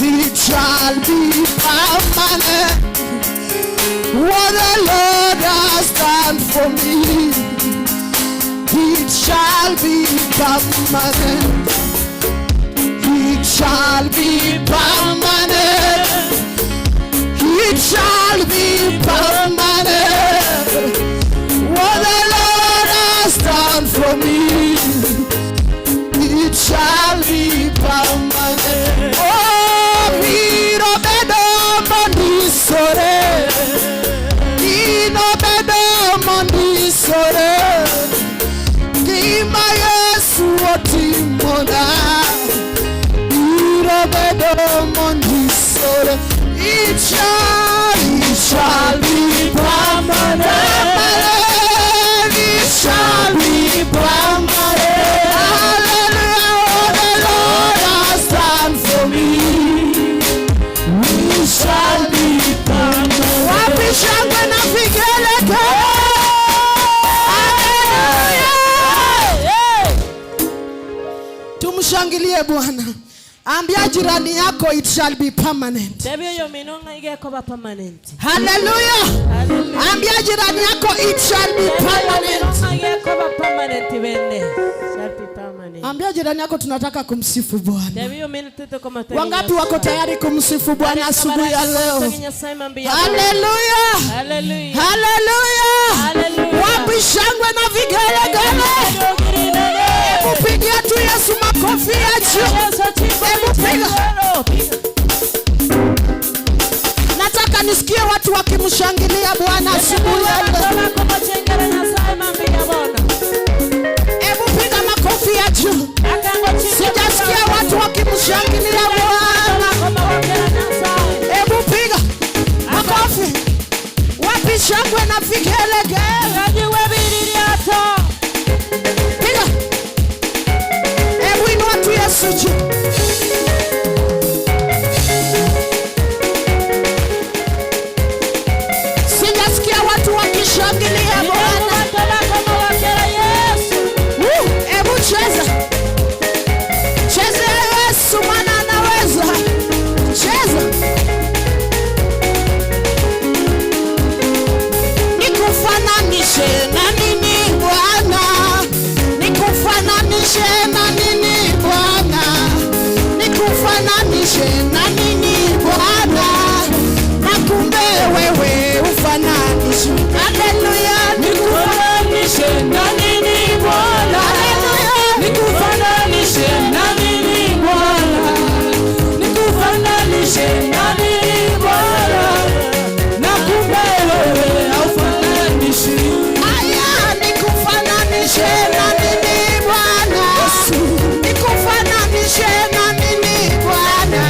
It shall be permanent. What the Lord has done for me, it shall be permanent. It shall be permanent. It shall be permanent. What the Lord has done for me, it shall be permanent. Oh, biro bedo mondisore, biro bedo mondisore, gima Yesu otimona, biro bedo mondisore. It shall be permanent. It shall be permanent. Hallelujah, what the Lord has done for me, we shall be permanent. Wapi shangwe na vigelegele? Hallelujah. Tumshangilie Bwana. Ambia jirani yako, it shall be permanent. Tebio yomino igekoba permanent. Hallelujah. Hallelujah. Ambia jirani yako, it shall be permanent. Igekoba permanent bende. Shall be permanent. Ambia jirani yako tunataka kumsifu Bwana. Tebio mino tuto kama Wangapi wako tayari kumsifu Bwana asubuhi ya leo? Hallelujah. Hallelujah. Hallelujah. Hallelujah. Wapi shangwe na vigelegele? Hebu pigia tu Yesu makofi ya juu. Hebu piga. Nataka nisikie watu wakimshangilia Bwana asubuhi ya leo. Hebu piga makofi ya juu. Sijasikia watu wakimshangilia Bwana. Hebu piga makofi. Wapi shangwe na vigelegele? Piga. Hebu inua tu Yesu juu. Sijasikia watu wakishangilia Bwana. Hebu cheza. Cheza Yesu, maana anaweza. Cheza. Nikufananishe na nini Bwana? Nikufananishe na nini Bwana? Nikufananishe na nini Bwana? Na kumbe wewe ufananishe. Haleluya. Nikufananishe na nini Bwana? Haleluya. Nikufananishe na nini Bwana? Nikufananishe na nini Bwana? Na kumbe wewe haufananishi. Aya, nikufananishe na nini Bwana? Nikufananishe na nini Bwana?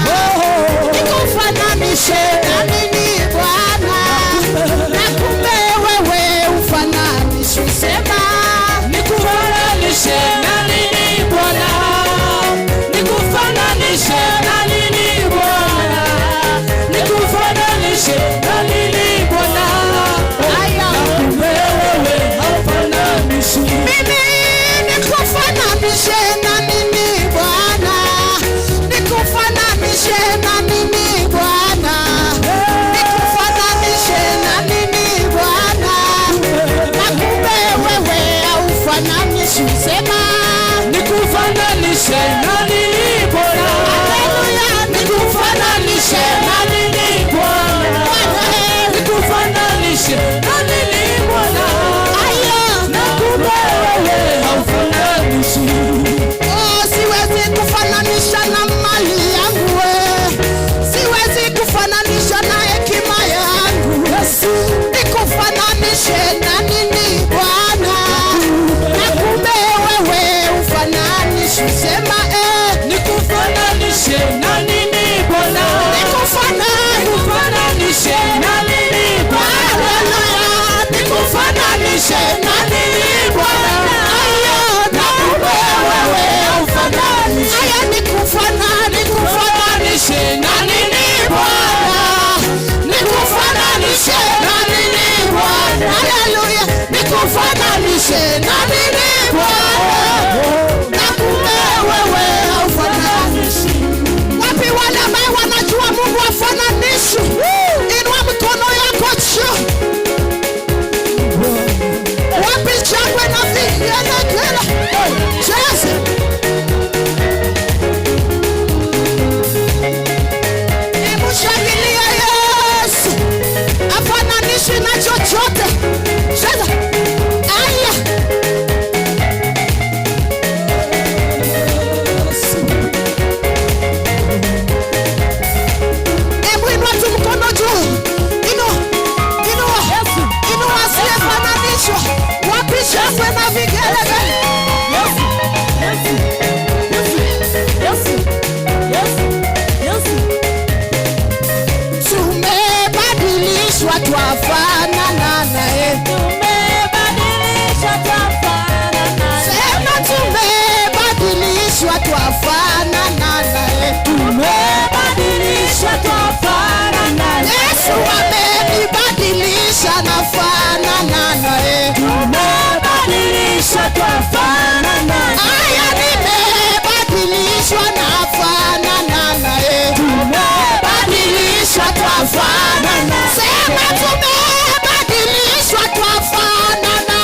twafanana. Aya, nimebadilishwa nafanana naye. Tumebadilishwa twafanana. Sema tumebadilishwa twafanana.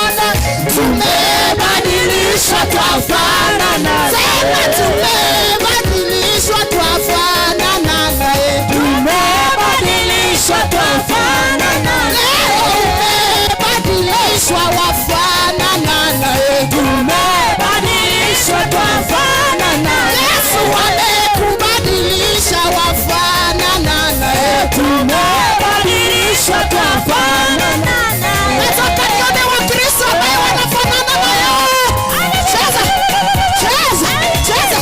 Tumebadilishwa twafanana. Sema tumebadilishwa twafanana naye. Tumebadilishwa twafanana. Leo umebadilishwa wafanana naye. Tumebadilishwa twafanana. Yesu amekubadilisha wafanana naye. Tumebadilishwa twafanana. Nataka nione Wakristo ambaye wanafanana naye. Cheza, cheza, cheza.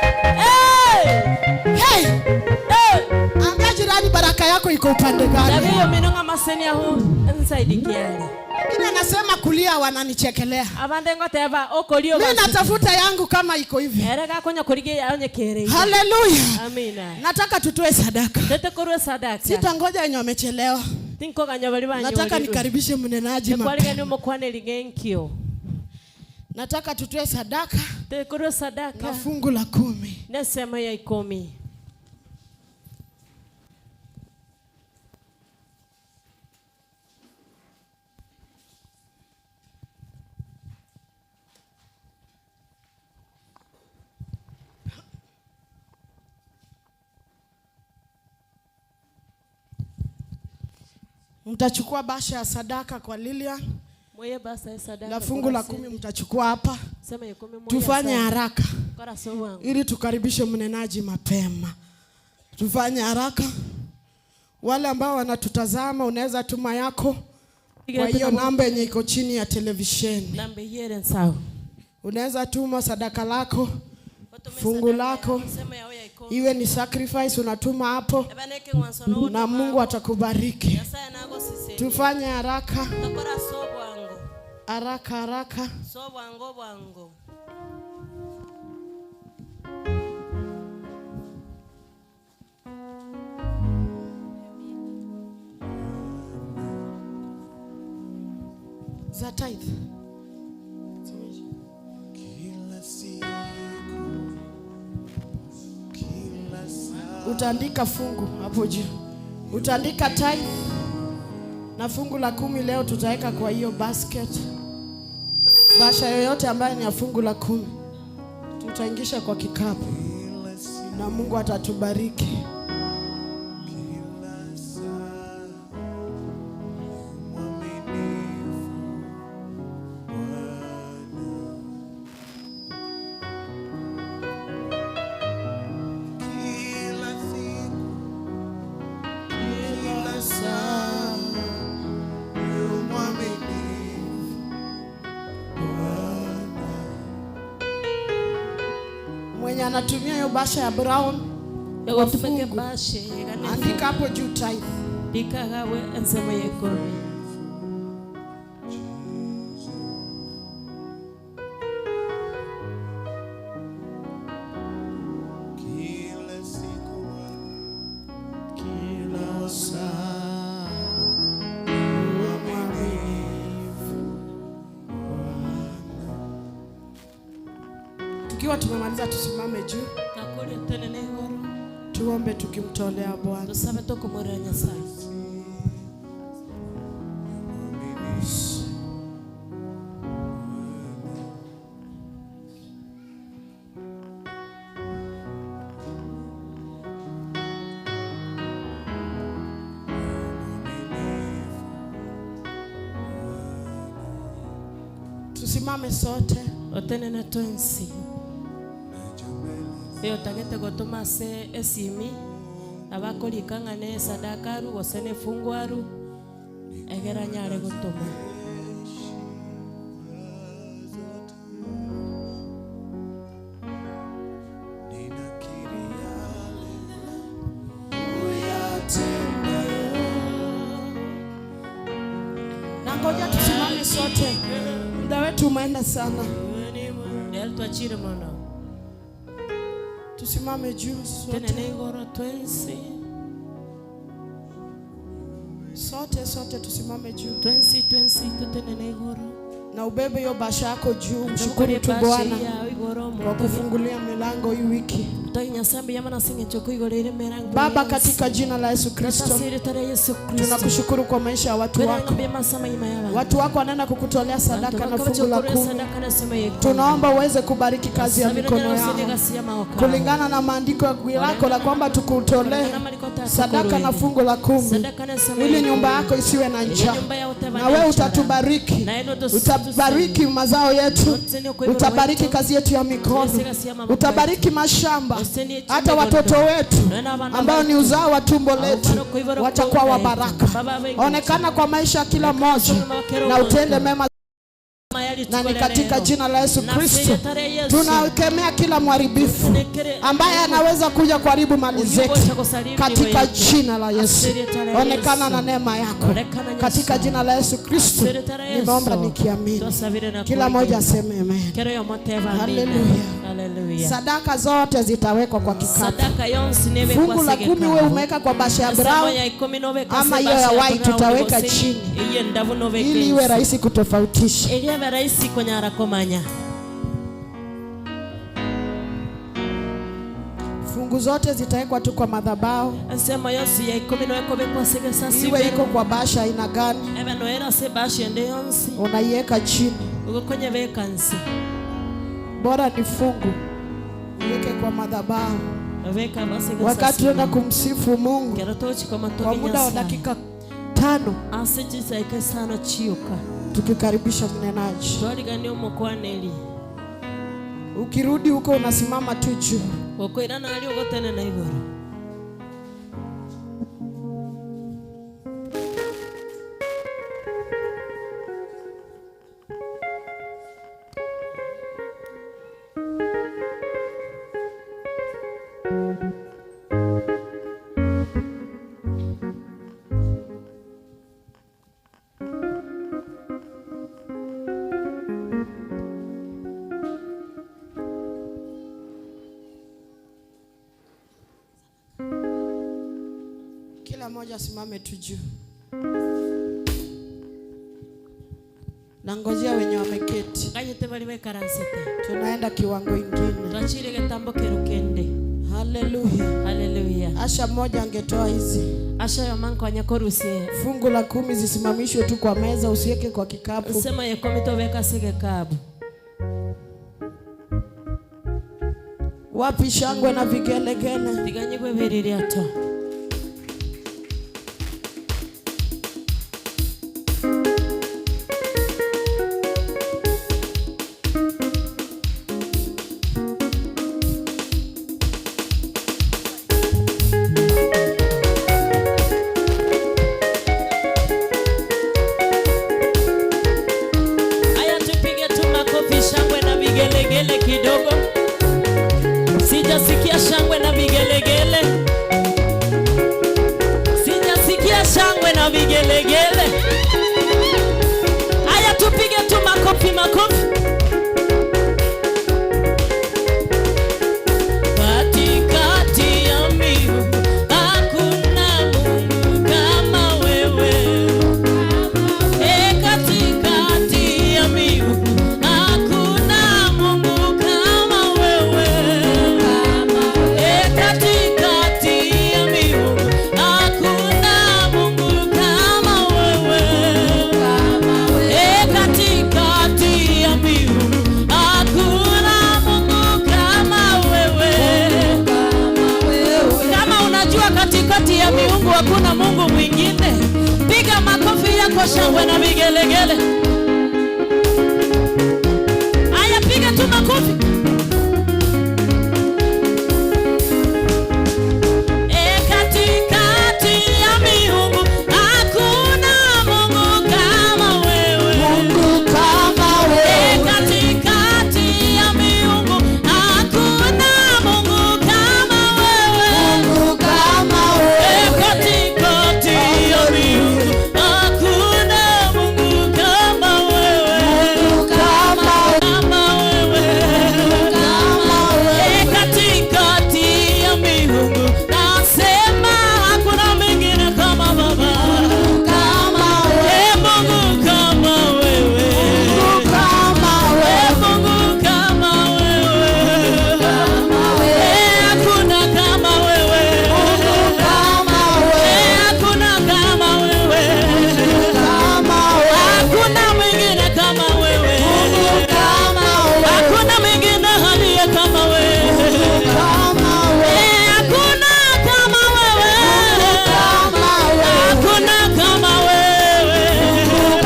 Hey! Hey, Hey! ambia jirani baraka yako iko upande gani? Daviyo minonga maseni ahu inside kiali. Wengine anasema kulia wananichekelea. Abande ngoteba okolio Mimi natafuta yangu kama iko hivi. Erega konya korige yaonye kere. Haleluya. Amina. Nataka tutoe sadaka. Tete korwe sadaka. Sitangoja wenye wamechelewa. Tinko ganya bali banyo. Nataka nikaribishe mnenaji Kwaliga mapema. ni mukwane ligenkio. Nataka tutoe sadaka Tete korwe na sadaka. fungu la 10. Nesema ya 10. Mtachukua basha ya sadaka kwa Lilian Moye basa ya sadaka. na fungu la 10 mtachukua hapa. Sema ya 10 moye. Tufanye haraka Kora so wangu. ili tukaribishe mnenaji mapema. Tufanye haraka. Wale ambao wanatutazama, unaweza tuma yako kwa hiyo namba yenye iko chini ya televisheni. Namba yere nsawo. Unaweza tuma sadaka lako, fungu lako, iwe ni sacrifice unatuma hapo, na Mungu atakubariki. Tufanye haraka, haraka, haraka. Za tithe. Kila siku, kila saa. Utaandika fungu hapo juu, utaandika tithe na fungu la 10. Leo tutaweka kwa hiyo basket. Basha yoyote ambayo ni ya fungu la 10 tutaingisha kwa kikapu na Mungu atatubariki. Kila saa, mwaminifu Bwana. Kila siku, kila saa, yu mwaminifu Bwana. Mwenye anatumia hiyo basha ya brown, Yogotumeke bashe andika hapo juu tithe. Dikagawe ensema ya 10. Kila siku, kila saa, mwaminifu. Tukiwa tumemaliza tusimame juu, Kakuri tenene igoro. tuombe tukimtolea Bwana. Tusabe tokomorera Nyasaye. Tusimame sote. Otenene twensi. Eyo tagete gotoma ase esimi abakorika ng'ane sadaka aru gose ne fungu aru egera nyare gotoma. Ninakiri yale uyatendayo. Na ngoja tusimame sote, muda wetu umeenda sana. Lero twachire mono. Tusimame juu sote, Tenene igoro twensi. sote, sote tusimame juu Twensi twensi tutenene igoro. na ubebe hiyo basha yako juu. Mshukuru tu Bwana kwa kufungulia milango hii wiki. Baba, katika jina la Yesu Kristo, tunakushukuru kwa maisha ya watu wako. Watu wako wanaenda kukutolea sadaka na fungu la 10. Tunaomba uweze kubariki kazi ya mikono yao kulingana na maandiko lako la kwamba tukutolee sadaka na fungu la 10 ili nyumba yako isiwe na njaa. Na wewe utatubariki, utabariki mazao yetu, utabariki kazi yetu ya mikono, utabariki mashamba, hata watoto wetu ambao ni uzao wa tumbo letu watakuwa wa baraka. Onekana kwa maisha ya kila mmoja na utende mema. Na ni katika jina la Yesu Kristo tunakemea kila mharibifu ambaye anaweza kuja kuharibu mali zetu katika jina la Yesu. Onekana na neema yako katika jina la Yesu Kristo nimeomba nikiamini. Kila mmoja aseme amen. Haleluya. Sadaka zote zitawekwa kwa kikapu. Fungu la 10 wewe umeweka kwa basha ya brown ama hiyo ya white tutaweka chini ili iwe rahisi kutofautisha. Fungu zote zitawekwa tu kwa madhabahu. Iwe iko kwa basha aina gani, unaiweka chini. Bora ni fungu uweke kwa madhabahu. Wakati tunaenda kumsifu Mungu kwa muda wa dakika 5 tukikaribisha mnenaji, ukirudi huko unasimama tu juu. Kila mmoja asimame tu juu. Nangojea wenye wameketi. Tunaenda kiwango ingine. Haleluya. Haleluya. Asha mmoja angetoa hizi. Asha yomanko anyakorusie. Fungu la 10 zisimamishwe tu kwa meza, usiweke kwa kikapu. Sema yekomitoweka sigekabu. Wapi shangwe na vigelegele? Tiganyigwe biririato. Haya, tupige tu makofi makofi. Katikati ya miungu hakuna Mungu kama wewe. Katikati ya miungu hakuna Mungu kama wewe. Katikati ya miungu hakuna Mungu kama wewe. Katikati ya miungu hakuna Mungu kama wewe. Kama unajua katikati ya miungu hakuna Mungu mwingine, piga makofi yako, shangwe na vigelegele. Haya, piga tu makofi. Katikati ya miungu hakuna Mungu kama wewe. Mungu kama wewe. Katikati ya miungu hakuna Mungu kama wewe. Mungu kama wewe. Katikati ya miungu hakuna Mungu kama wewe. Mungu kama wewe. Kama wewe. Kama wewe. Katikati ya miungu nasema hakuna mwingine kama Baba. Kama wewe. Mungu kama wewe. Mungu kama wewe. Mungu kama wewe. Hakuna kama wewe. Mungu kama wewe. Hakuna kama wewe. Kama wewe. Hakuna mwingine kama wewe. Mungu kama wewe. Hakuna mwingine aliye kama wewe. Kama wewe. Hakuna kama wewe. Kama wewe. Hakuna kama wewe.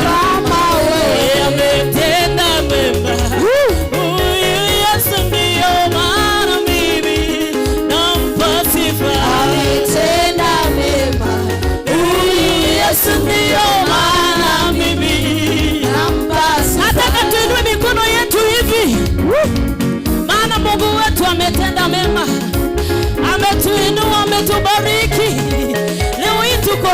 Kama wewe. Ametenda mema. Huyu Yesu ndiyo maana mimi nampa sifa. Ametenda mema. Huyu Yesu ndiyo maana mimi Nampa sifa. nataka tu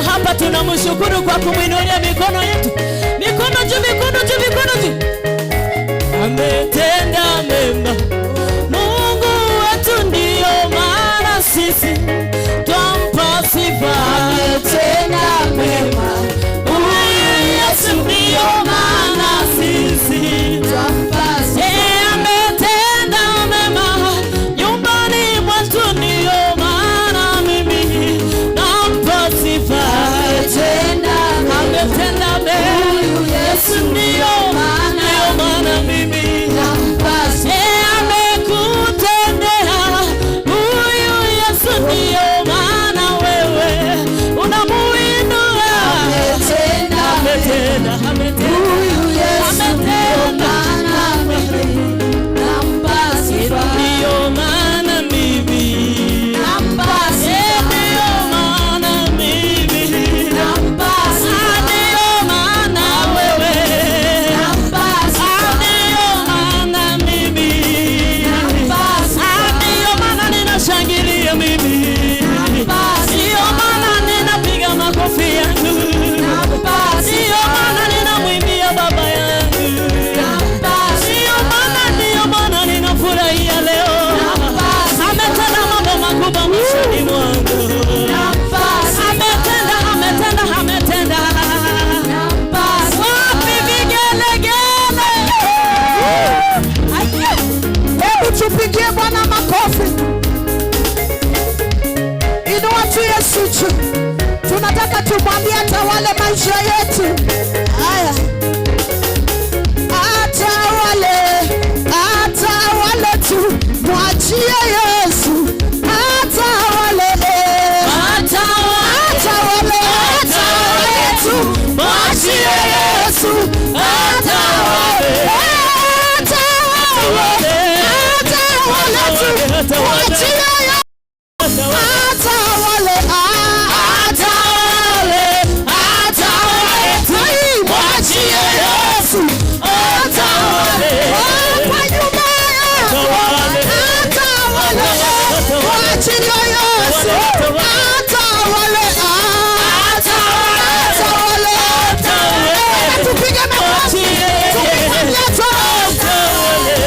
Hapa tunamshukuru kwa kumwinulia mikono yetu. Mikono juu, mikono juu, mikono juu. Ametenda mema Mungu wetu, ndiyo maana sisi twampa sifa. Ametenda mema huyu Yesu, ndiyo maana sisi twampa sifa. Ametenda mema nyumbani mwetu, ndiyo maana mimi nampa sifa. Ametenda mema huyu Yesu, ndiyo maana mimi nampa sifa. Amekutendea huyu Yesu, ndiyo maana wewe unamuinua. Ametenda, ametenda huyu Yesu, ndiyo maana mimi nampa sifa. Ndiyo maana mimi nampa sifa. Ndiyo maana mimi nampa sifa. Ndiyo maana wewe nampa sifa. Ndiyo maana mimi nampa sifa. Ndiyo maana ninashangilia mimi nampa sifa. Ndiyo maana ninapiga makofi yangu nampa sifa. Ndiyo maana ninamwimbia baba yangu nampa sifa. Ndiyo maana, ndiyo maana ninafurahia leo. Ametenda mambo makubwa maishani mwangu. Ametenda, ametenda, ametenda. Wapi vigelegele? Hebu tupigie Bwana makofi. Inua tu Yesu juu. Tunataka tumwambie atawale maisha yetu. Haya. Atawale, atawale tu. Mwachie Yesu. Atawale. Atawale, atawale tu. Mwachie Yesu. Atawale. Atawale. Atawale tu. Mwachie Yesu. Atawale, atawale, atawale. Ai, mwachie Yesu. Atawale. Oh, kwa nyumba yako. Atawale. Mwachie Yesu. Atawale, atawale. Tupige makofi. Tumefanya atawale.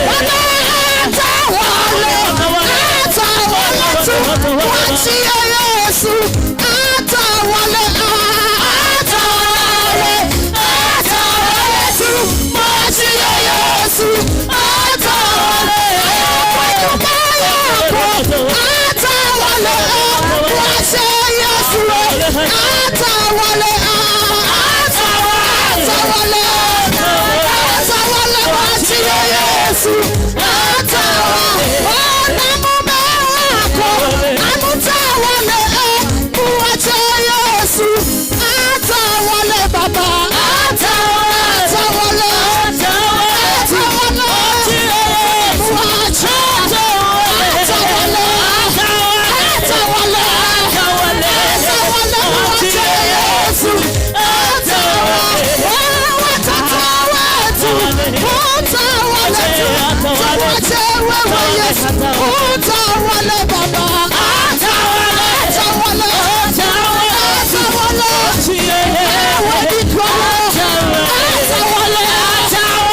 Bwana atawale. Atawale tu. Mwachie Yesu. Atawale, atawale, atawale tu. Mwachie Yesu. Atawale. Kwa nyumba yako. Atawale. Mwachie Yesu. Atawale, atawale, atawale. Mwachie Yesu. Atawale. Na mume wako amtawale, muache Yesu atawale baba, atawale, atawale, muache, atawale, atawale, atawale, muache Yesu atawale. Watoto wetu utawale tu, tuache wewe Yesu utawale baba, atawale, atawale, ewe ni Bwana, atawale, atawale, atawale,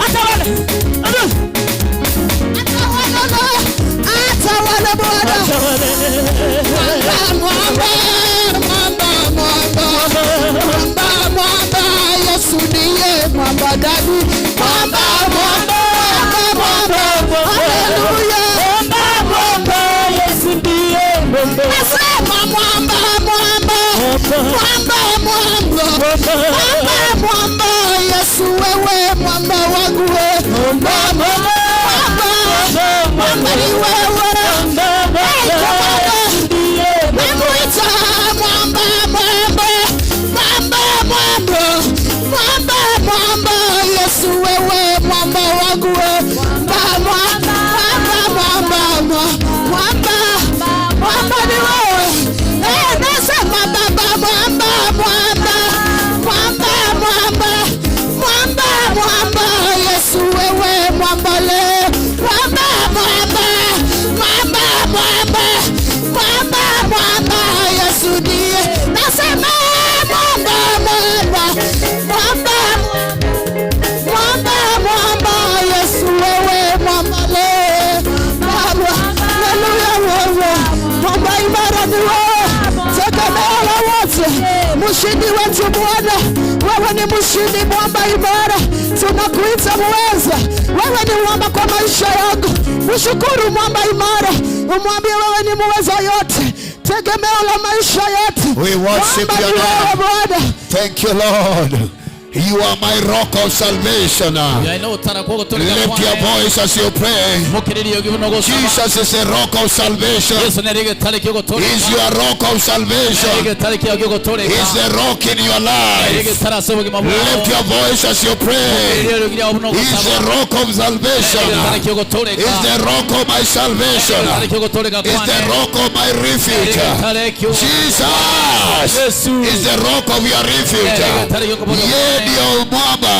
Atawale. Atawale Bwana. Mwamba, mwamba, mwamba, mwamba, mwamba, Yesu ndiye mwamba dadi. Mwamba, mwamba, mwamba, haleluya. Mwamba, Yesu ndiye mwamba. Nasema mwamba, mwamba, mwamba, mwamba, mwamba, mwamba, Yesu wewe mwamba wangu we. Mwamba, mwamba, mwamba ni wewe. Namuita mwamba, mwamba, mwamba, mwamba, mwamba, mwamba, Yesu wewe mwamba wangu we. Mwamba imara, tunakuita muweza. Wewe ni mwamba kwa maisha yangu. Mshukuru mwamba imara, umwambie wewe ni muweza yote, tegemeo la maisha yetu. We worship Mwamba your ni wewe name. Bwana. Thank you, Lord. You are my rock of salvation. Lift your voice as you pray. Jesus is a rock of salvation. He's your rock of salvation. He's the rock in your life. Lift your voice as you pray. He's the rock of salvation. He's the rock of my salvation. He's the rock of my refuge. Jesus is the rock of your refuge. Yeye ndio mwamba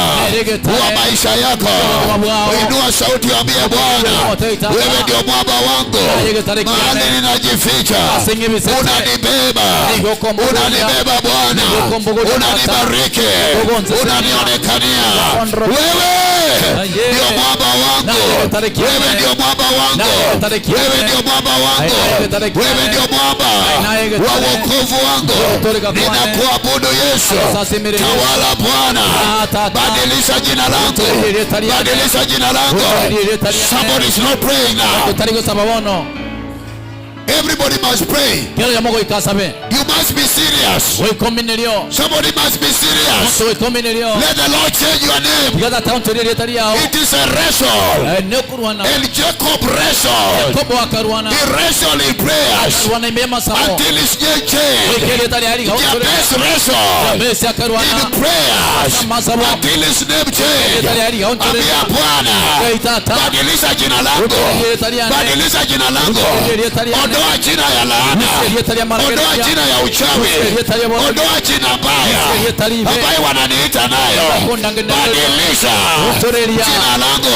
wa maisha yako. Inua sauti, ambie Bwana, wewe ndio mwamba wangu, mahali ninajificha, unanibeba, unanibeba Bwana, unanibariki, unanionekania. Wewe ndio mwamba wangu, wewe ndio mwamba wangu, wewe ndio mwamba wangu, wewe ndio mwamba wa wokovu wangu. Ninakuabudu Yesu. Tawala Bwana, badilisha jina langu, badilisha jina langu. Somebody is not praying now. Everybody must pray. You must be serious. Somebody must be serious. Let the Lord change your name. It is a wrestle. And Jacob wrestled. He wrestled in prayers until his name changed. Jabez wrestled in prayers until his name changed. Ambia Bwana, badilisha jina langu, badilisha jina langu. Ondoa jina ya laana, ondoa jina ya uchawi, ondoa jina mbaya ambayo wananiita nayo. Badilisha jina langu.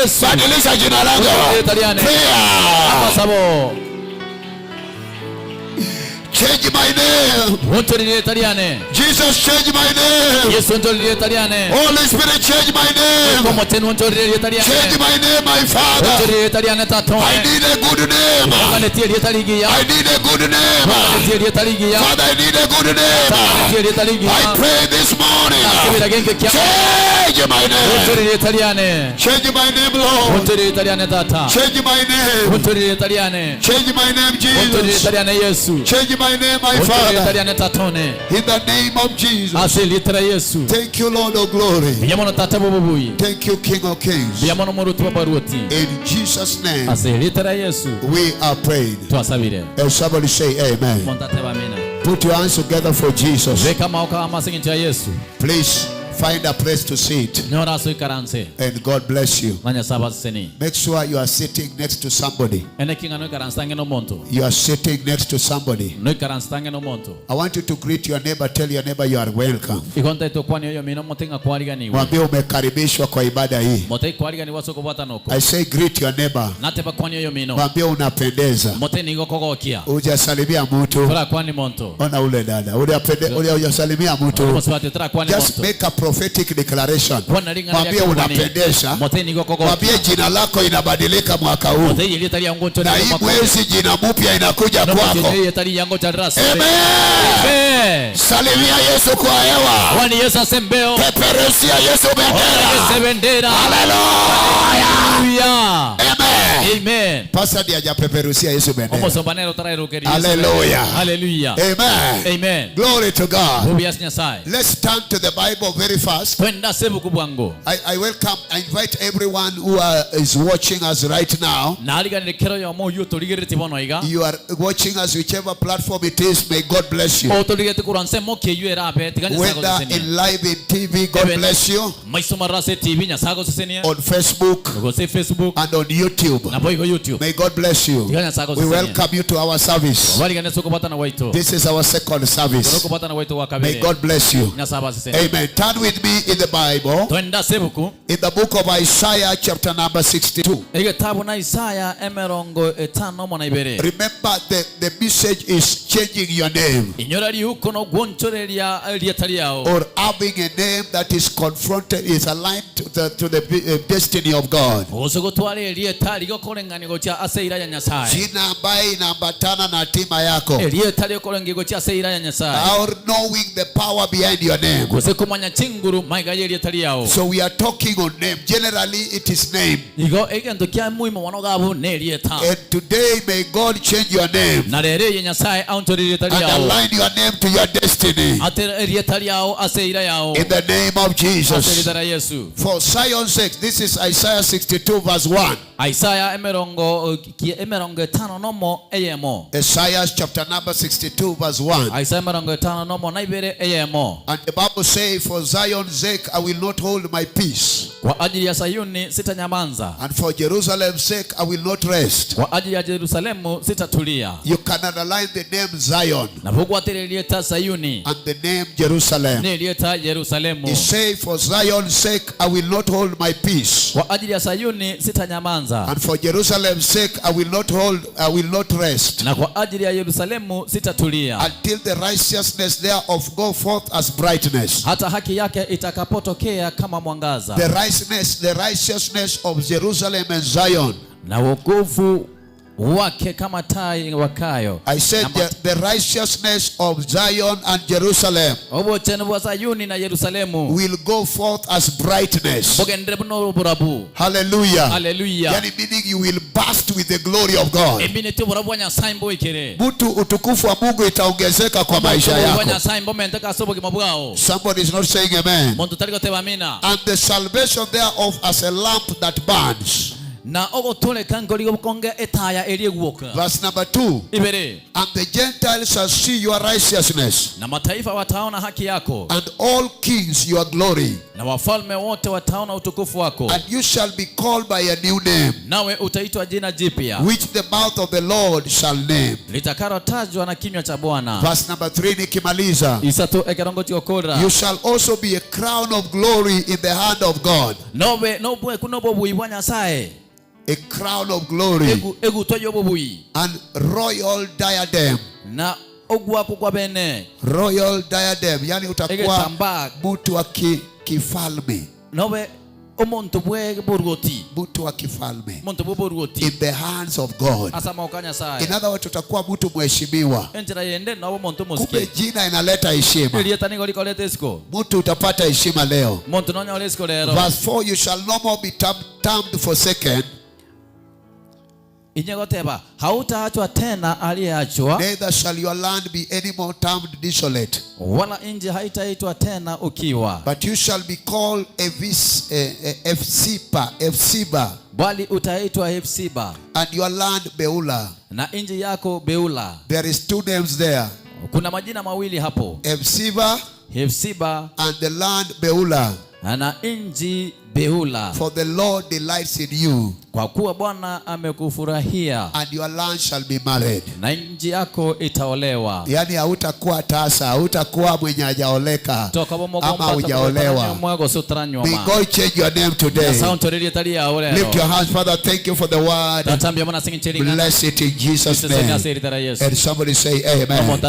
Yes, badilisha jina langu. Prayer. Change my name. Jesus, change my name. Holy Spirit, change my name. Change my name, my Father. I need a good name. I need a good name. Father, I need a good name. I pray this morning. Change my name. Change my name, Lord. Change my name. Change my name, Jesus. Change my name, my Father. In the name of Jesus. Thank you, Lord of glory. Thank you, King of Kings. In Jesus' name, we are praying. And somebody say amen. Put your hands together for Jesus. Please find a place to sit. And God bless you. Make sure you are sitting next to somebody. You are sitting next to somebody. I want you to greet your neighbor. Tell your neighbor you are welcome. Mwambie umekaribishwa kwa ibada hii. I say greet your neighbor. Mwambie unapendeza. Hujasalimia mtu. Ona ule dada. Hujasalimia mtu. Just make a prophetic declaration. Mwambie unapendeza. Mwambie jina lako inabadilika mwaka huu. Na hii mwezi jina mpya inakuja kwako. Amen. Salimia Yesu kwa hewa. Peperusia Yesu bendera. Hallelujah. Amen. Amen. Pastor ndiye hajapeperusia Yesu bendera. Hallelujah. Hallelujah. Amen. Amen. Glory to God. Let's turn to the Bible very fast. I welcome, I invite everyone who is watching us right now. You are watching us whichever platform it is. May God bless you. Whether in live in TV, God bless you. On Facebook and on YouTube. May God bless you. We welcome you to our service. This is our second service. May God bless you. Amen. Turn with me in the Bible. In the book of Isaiah, chapter number 62. Remember, the message is changing your name. Or having a name that is confronted, is aligned to the destiny of God. Gose gotwara erieta rigokoreng'ania gochia ase ira ya Nyasaye. Jina ambaye inaambatana na hatima yako. Erieta riokoreng'ia gochia ase ira ya Nyasaye. Or knowing the power behind your name. Gose komanya chinguru maiga ya erieta riao. So we are talking on name. Generally, it is name. Igo egento kia muimo mono gabu ne erieta. And today, may God change your name Na rere ye Nyasaye aonchore erieta and riao. Align your name to your destiny. Ate erieta riao ase ira yao. In the name of Ase Jesus. erieta ria Yesu. For Zion's sake, this is Isaiah 62, verse 1. Isaya emerongo emerongo etano nomo eyemo. Isaiah chapter number 62, verse 1. Isaya emerongo etano nomo na ibere eyemo. And the Bible says, "For Zion's sake, I will not hold my peace. Kwa ajili ya Sayuni sitanyamanza. And for Jerusalem's sake, I will not rest." Kwa ajili ya Yerusalemu sitatulia. You can underline the name Zion Na bugwatĩrĩria erieta Sayuni and the name Jerusalem. nĩ erieta Yerusalemu. He says, "For Zion's sake, I will not hold my peace. Kwa ajili ya Sayuni sitanyamanza. And for Jerusalem's sake, I will not rest Na kwa ajili ya Yerusalemu sitatulia. Until the righteousness thereof go forth as brightness." Hata haki yake itakapotokea kama mwangaza. The righteousness of Jerusalem and Zion. Na wokovu wake kama taa iwakayo. I said the righteousness of Zion and Jerusalem Obochenu bwa Sayuni na Yerusalemu will go forth as brightness. Bugendere buno oburabu. Hallelujah. Haleluya. Yani meaning you will burst with the glory of God. Ebinete oburabu bwa Nyasaye mboikere. Mtu utukufu wa Mungu itaongezeka kwa maisha Oburabu bwa yako. Nyasaye mbomenteka ase obogima bwao. Somebody is not saying amen. Muntu tari goteba amina. And the salvation thereof as a lamp that burns. Na ogotoleka ngori gokonge etaya eri egwoka. Verse number 2. Ibere. And the Gentiles shall see your righteousness, Na mataifa wataona haki yako. And all kings your glory. Na wafalme wote wataona utukufu wako. And you shall be called by a new name, Nawe utaitwa jina jipya which the mouth of the Lord shall name. Litakalotajwa na kinywa cha Bwana. Verse number 3, nikimaliza. Isato ekerongo chiokora. You shall also be a crown of glory in the hand of God. Nobe nobwe kunobo bui bwa Nyasaye. A crown of glory Egu egutwa yobobui. And royal diadem. Na ogwako kwa bene. Royal diadem, yani utakuwa Egetambaa. Mtu wa kifalme. Nobe omuntu bwe borwoti. Mtu wa kifalme Muntu bwe borwoti. In the hands of God. Asa maoka Nyasaye. In other words, utakuwa mtu mheshimiwa. Enjera yende nobo muntu Kumbe musike. jina inaleta heshima. Erieta nigo rikorete isiko. Mtu utapata heshima leo. Muntu nonyore isiko rero. Verse 4, you shall no more be termed forsaken, Inyegoteba hautaachwa tena aliyeachwa, neither shall your land be any more termed desolate, wala nchi haitaitwa tena ukiwa, but you shall be called Efsiba, bali utaitwa Hefsiba and your land Beulah. Na nchi yako Beula. There is two names there. Kuna majina mawili hapo, Efsiba Hefsiba and the land Beulah. Na nchi Beula, For the Lord delights in you, kwa kuwa Bwana amekufurahia and your land shall be married. Na nchi yako itaolewa. Yaani hautakuwa tasa, hautakuwa mwenye hajaoleka Toka ama hujaolewa. May God change your name today. Lift your hands, Father. Thank you for the word. Bless it in Jesus' name. And somebody say amen.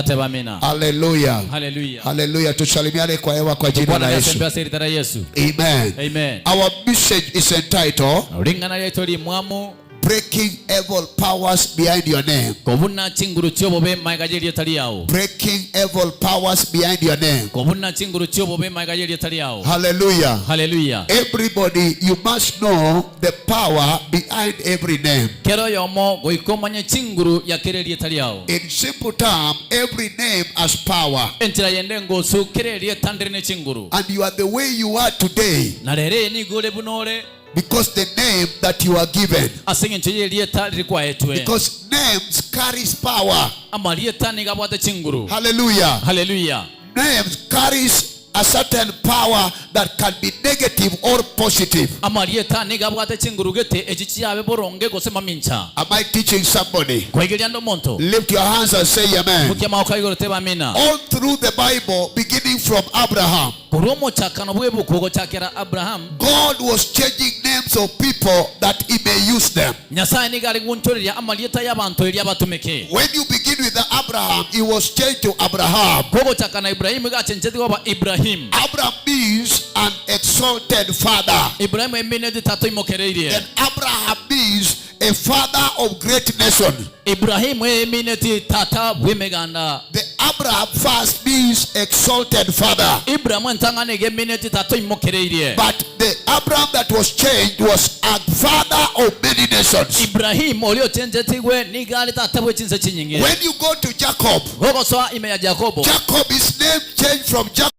Hallelujah. Hallelujah. Hallelujah. Tusalimiane kwa hewa kwa jina la Yesu. Yesu. Amen. Amen. Our message is entitled Ringana ryaito rimwamu "Breaking Evil Powers Behind Your Name." Kobuna chinguru chiobobe maiga yerieta riao. Breaking evil powers behind your name. Kobuna chinguru chiobobe maiga yerieta riao. Hallelujah. Hallelujah. Everybody, you must know the power behind every name. Kero yomo goikomanye chinguru ya kere rieta riao. In simple term, every name has power. Enchera yende ngosu kere rieta ndire ne chinguru. And you are the way you are today Na rere nigore bunore because the name that you are given. Ase eng'encho yerieta rikwaetwe. Because names carries power. Amarieta nigabwate chinguru. Hallelujah. Hallelujah. Names carries a certain power that can be negative or positive. Amarieta nigabwate chinguru gete echi chiabe boronge gose mamincha. Am I teaching somebody? Kwaigeria ndo monto. Lift your hands and say amen. Mukia maoka igoro teba amina. All through the Bible, beginning from Abraham, Kuruomo chakano bwebu kugochakera Abraham. God was changing names of people that he may use them. Nyasaye nigari guntoreria amalieta y'abantu eria batumike. When you begin with the Abraham, he was changed to Abraham. Kugochakana Ibrahim gachenjeti goba Ibrahim. Abraham means an exalted father. Ibrahim emine ditatu imokereirie. Then Abraham means a father of great nation. Ibrahim emine ti tata bw'emiganda. The Abraham first means exalted father. Ibrahim entangane gemine ti tata imokereirie. But the Abraham that was changed was a father of many nations. Ibrahim oliochenjetigwe nigari tata bw'echinse chinyingi. When you go to Jacob, Gogosoa ime ya Jacobo. Jacob, his name changed from Jacob.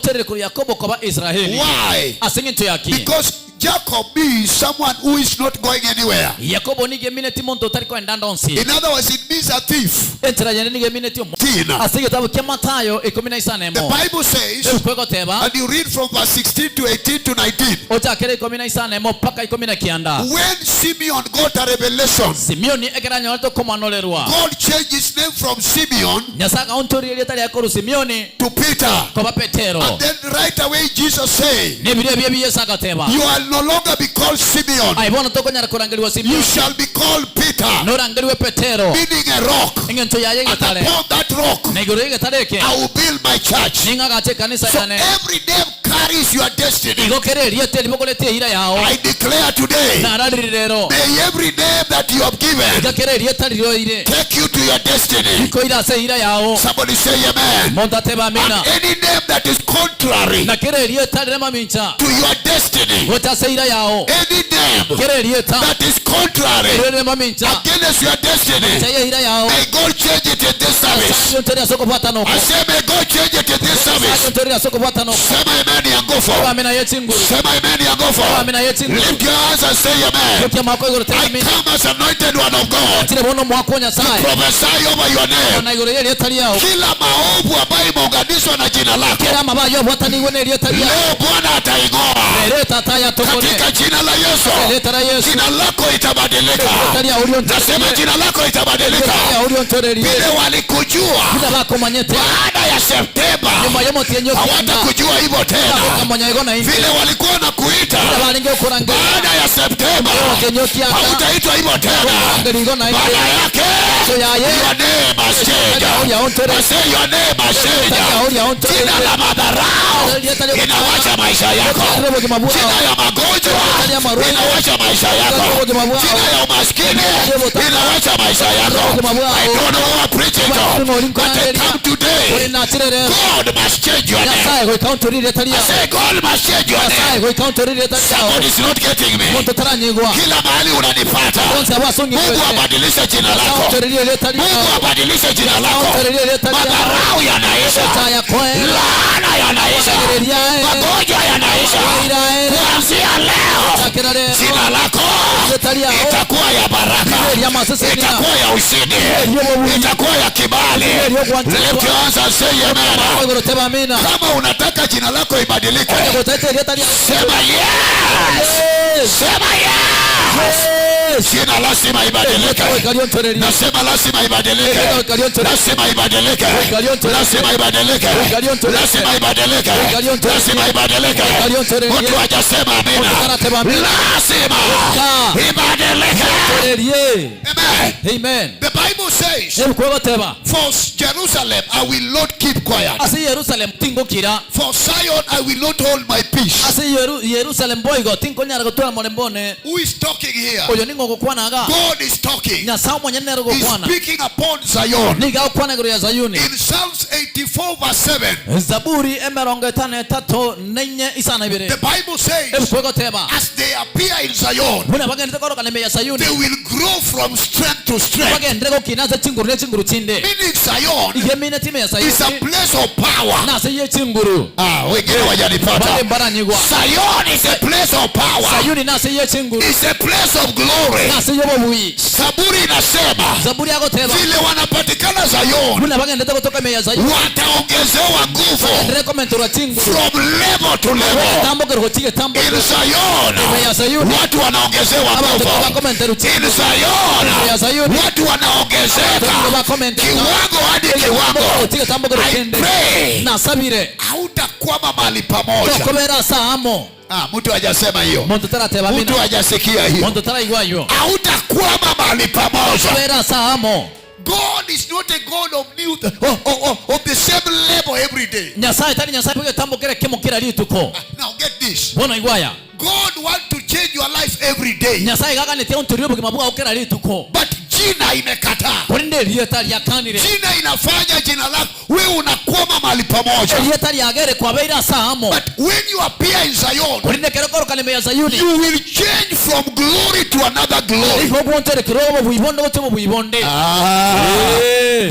Tere kuri Yakobo koba Israeli. Why? Asingento yaki. Because Jacob means someone who is not going anywhere. Yakobo nigemine ti muntu utari kwenda ndonsi. In other words, it means a thief. Entera yene nigemine ti omo. Tina. Ase gitabo kia Mathayo 15 The emo. Bible says, Ekwegoteba and you read from verse 16 to 18 to 19. ochakere 15 emo paka 19. When Simeon got a revelation, Simeoni ekeranyorete komanolerwa. God changed his name from Simeon Nyasaye akaontoria rieta riakoru Simeoni to Peter. koba Petero. And then right away Jesus said, Nebiria bie bie Yesu akateba. you will no longer be called Simeon. Ai bono tokonyara kurangiriwa You Simeoni. shall be called Peter, Norangiriwe Petero. meaning a rock. Engento yaye And getare. upon that rock, Na igoro yegetare eke. I will build my church. Ning'agache kanisa So yane. every name carries your destiny. Igokere riete ribogoretie hira yao. I declare today, Narariri rero. may every name that you have given Igakere rieta ririoire. take you to your destiny. Ikoira ase hira yao. Somebody say amen. Montateba amina. And any name that is contrary Na kere rieta rire mamincha. to your destiny, Gota ase hira yao. any name Kere rieta that is contrary rire mamincha. against your destiny, Chaye hira yao. may God change it in this service. Ntoria soko bwata noko. I say, may God change it in this service. Ntoria soko bwata noko. Sema amen ya nguvu. Amina yechinguru. Sema amen ya nguvu. Amina yechinguru. Lift your hands and say amen. Yokia mako igoro tena I amina. come as anointed one of God. Tire bono mwako Nyasaye. Prophesy over your name. Na igoro yerieta riao. Kila maovu ambayo imeunganishwa na jina lako, Kera mabayo bwataniwe nerieta riao. leo Bwana ataing'oa Leta taya tokone. katika jina la Yesu. Leta la Yesu. Jina lako itabadilika. Leta ria Nasema jina lako itabadilika. uliontorerie. Vile walikujua Bila bakomanyete. baada ya Septemba, Nyuma yomotienyo hawatakujua hivyo tena. Bakomanya igona inde. Vile walikuwa wanakuita Bila baringe okurangirira. baada ya Septemba, Yomotienyo kiaka. hautaitwa hivyo tena. Okurangirira igona inde. Baada yake So yaye. your name has changed. I say your name has changed. Jina la madharau inawacha maisha yako. Jina ya magonjwa inawacha maisha yako. Jina ya umaskini inawacha maisha yako. I don't know who I'm preaching to, but I come today. God must change your name. Nyasaye goikauntorire I taria. say God must change your Nyasaye name. goikauntorire taria. Somebody is not getting me. Muntu taranyigwa. Kila mahali unanipata. Onse abasongi Mungu abadilishe jina lako. Mungu abadilishe jina lako. Madharau yanaisha. Laana yanaisha. Magonjwa yanaisha. Kuanzia leo jina lako itakuwa ya baraka, itakuwa ya ushindi, itakuwa ya kibali. Lift your hands and say amen. Kama unataka jina lako ibadilike, sema yes. Sema yes. Jina lazima ibadilike. Nasema lazima ibadilike. Lazima ibadilike. Lazima ibadilike. Lazima ibadilike. Lazima ibadilike. Mtu hajasema amina. Lazima ibadilike. Amen. Amen. The Bible says, for Jerusalem I will not keep quiet. Ase Jerusalem tingokira. For Zion I will not hold my peace. Ase Jerusalem boigo tinkonyara gotwara morembone. Who is talking here? Oyo ningo gokwanaga. God is talking. Nyasaye mwenyene He's gokwana. speaking upon Zion. Niga okwana igoro ya Zayuni. In Psalms 84 verse 7, Zaburi emerongo etano etato nenye isana ibere. the Bible says, Ebukwegoteba. as they appear in Zion, Buna bagendete korokana ime ya Sayuni. they will grow from strength to strength. Bagendere gokina ase chinguru ne chinguru chinde. Meaning Zion Igemine time ya is a Sayuni. place of power. Na ase ye chinguru. Ah, wengine Bale wajanipata. mbaranyigwa. Zion is a place of power. Sayuni na ase ye chinguru. It's a place of glory. Na ase yobobui. Zaburi inasema Zaburi agoteba. vile wanapatikana Zion Buna bagendete gotoka ime ya Sayuni. wataongezewa nguvu Bagendere komentorwa chinguru. from level to level. Tambokero gochige In tambokero. Zion Ime ya Sayuni. watu wanaongezewa Abantu nguvu. bakomenterwa In chinguru. Zion Ime ya Sayuni. watu wanaongezewa wanaongezeka kiwango hadi kiwango. I pray Nasabire hautakwama mahali pamoja. Tokobera saamo. Ah, mtu hajasema hiyo, Muntu tarateba mtu mina. hajasikia hiyo. Muntu taraigwa. Hautakwama mahali pamoja. Tokobera saamo. God is not a God of new of the same level every day. Nyasaye tari Nyasaye bwe tambukire kimukira rituko. Now get this. Bono igwaya. God want to change your life every day. Nyasaye gaganĩtie ũntũrire obogima bwao kĩra rituko. But jina imekataa. Kũrĩ rieta rĩakanire. Jina inafanya jina lako wewe unakwama mahali pamoja. Rieta rĩagere kwabeira saamo. But when you appear in Zion, Kũrĩ nĩkerokoroka nĩme ya Zayuni. you will change from glory to another glory. Igo bwonterekirwo obo bwibonde gote obo bwibonde. Ah,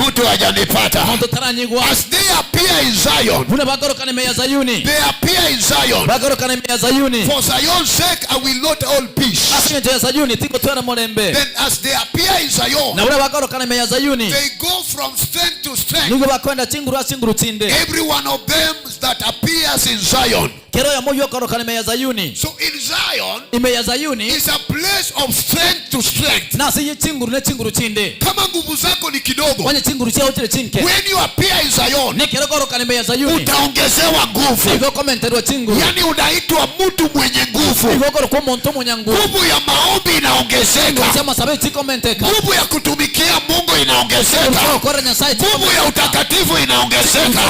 mtu hajanipata. Muntu taranyigwa. As they appear in Zion, Buna bagoroka nĩme ya Zayuni. they appear in Zion. Bagoroka nĩme ya Zayuni. For Zion's sake, I will not hold peace. Asinye ya Zayuni tigotwara mulembe. Then as they appear in Zion, Na buna bagoroka nĩme ya Zayuni. they go from strength to strength. Nigo bakwenda chinguru achinguru tinde. Every one of them that appears in Zion. Kero ya moyo okoroka nĩme ya Zayuni. So in Zion Ime ya Zayuni is a place of strength to strength. nasi chinguru ne chinguru chinde. Kama nguvu zako ni kidogo, Wanye chinguru chao chile chinke. when you appear in Zion, Nikerokoroka nĩme ya Zayuni. utaongezewa nguvu. Igo komenterwa chinguru. Yani unaitwa mtu mwenye nguvu. Igo kwa muntu munyangu. Nguvu ya maombi inaongezeka. Sema sabe chikomenteka. Nguvu ya kutumikia Mungu inaongezeka. Kora Nyasaye Nguvu ya utakatifu inaongezeka.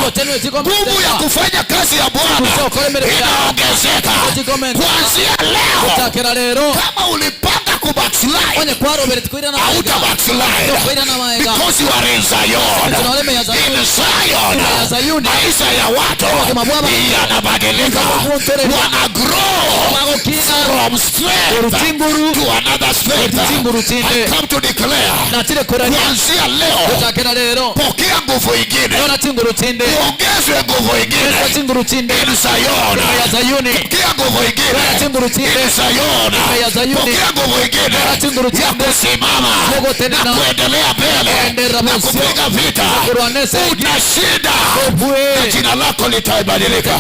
Nguvu ya kufanya kazi ya Bwana inaongezeka. Kuanzia leo, Kuchakira lero. kama ulipanga kubackslide, Onye kwaro bere tukwira na hauta backslide Tukwira na maega. because you are in Zion. In Zion, maisha ya watu yanabadilika, wana grow from strength to another strength. I come to declare, kuanzia leo, Kuchakira lero. pokea nguvu ingine, Yona chinguru chinde. uongezwe nguvu ingine Chinguru chinde. in Zion. Ya Zayuni. Pokea nguvu ingine Chinguru chinde. in Zion. Ya Zayuni. Pokea nguvu ingine Chinguru ya chinde. kusimama Mungu tena na kuendelea mbele Kuendelea na mbele. kupiga vita. Kurwanese. Utashinda na jina lako litabadilika.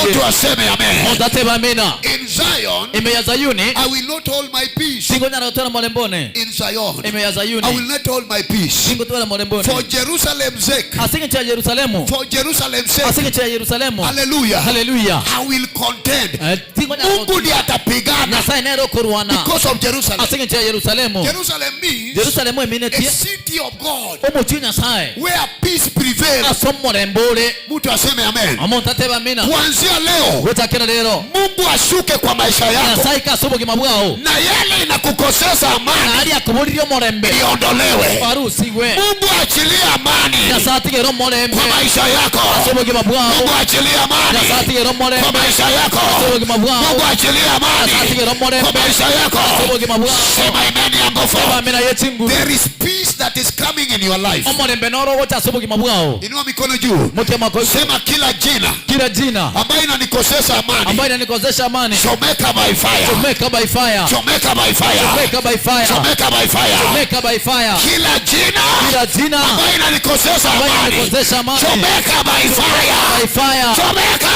Mtu aseme amen. Mutateba amina. In Zion, Ime ya Zayuni. I will not hold my peace. Singonyara gutwara mulembone. In Zion, Ime ya I will Zayuni. not hold my peace. Singotwara mulembone. For Jerusalem's sake, Asinge cha Yerusalemu. for Jerusalem's sake, Asinge cha Yerusalemu. hallelujah, Hallelujah. I will contend. Singonyara Mungu ndiye atapigana Nyasaye nero kurwana. because of Jerusalem. Asinge cha Yerusalemu. Jerusalem means Yerusalemu a eminetie city of God omuchi Nyasaye. where peace prevails. Asomorembore. Mtu aseme amen. Omuntu ateba amina. Kuanzia leo, Gutakira lero. Mungu ashuke kwa maisha yako Nyasaye kasobogima bwao. na yale inakukosesha Na amani aria akuburirie omorembe. iondolewe. Warusigwe. Mungu achilie amani Nyasaye atigere omorembe. kwa maisha yako. Asobogima bwao. Mungu achilie amani Nyasaye atigere kwa omorembe. maisha yako. Asobogima bwao. Mungu achilie amani Nyasaye atigere kwa omorembe. maisha yako. Asobogima bwao. Sema amen ya nguvu. Sema amina yechinguru. There is peace that is coming in your life. Omorembe noro gocha asobogima bwao. Inua mikono juu. Muke mako Sema kila jina kila jina ambayo inanikosesha amani, ambayo inanikosesha amani. chomeka by fire. Chomeka by fire. Chomeka by fire. Chomeka by fire. Chomeka by fire. Chomeka by fire. Kila jina Kila jina ambayo inanikosesha ambayo amani, inanikosesha amani. chomeka by fire. By fire. Chomeka.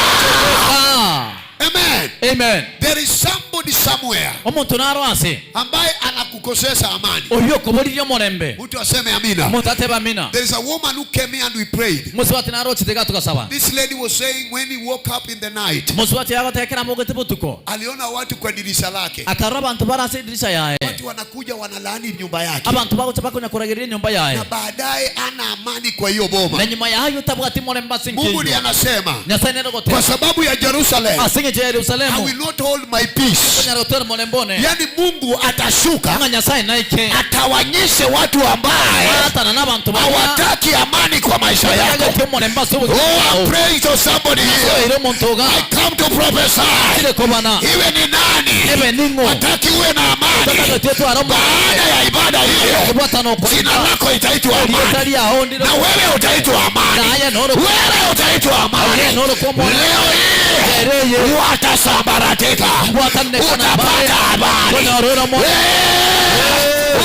Ah. Amen. Amen. There is somebody somewhere Omuntu narwase ambaye anakukosesha amani. oyo kuburirie omorembe. Mtu aseme amina. Omuntu ateba amina. There is a woman who came here and we prayed. Muswati narochitega tukasaba. This lady was saying when he woke up in the night, Muswati agatekera mugete butuko. aliona watu kwa dirisha lake. Akarora abantu barase dirisha yae. Watu wanakuja wanalaani nyumba yake. Abantu bagocha bakonya kurageria nyumba yae. Na baadaye ana amani kwa hiyo boma. Na nyuma yayo tabwati morembe Mungu ndiye sinkiyo. anasema Nyasaye nerogote. kwa sababu ya Jerusalem, Asinge cha I Yerusalemu. will not hold my peace. Konya gutwara morembone. Yani Mungu atashuka Nga Nyasaye naike. atawanyishe watu ambaye Atana n'abantu baria. hawataki amani kwa maisha yako. Yagete omorembe ase obogima Oh, I'm bwao. praying to somebody here. Ire omuntu oga. I come to prophesy. Tire kobana. Iwe ni nani Ebe ningo. hataki uwe na amani Tataka twara omorembe. baada ya ibada hiyo, Kubwatana jina okoina. lako itaitwa amani Rieta riao ndiro. na wewe utaitwa amani. Na haya noro. Wewe utaitwa amani. Aye noro kwa omorembe. Leo hii Ereye. watasambaratika, Bwatanekana utapata amani. Konyorora omorembe.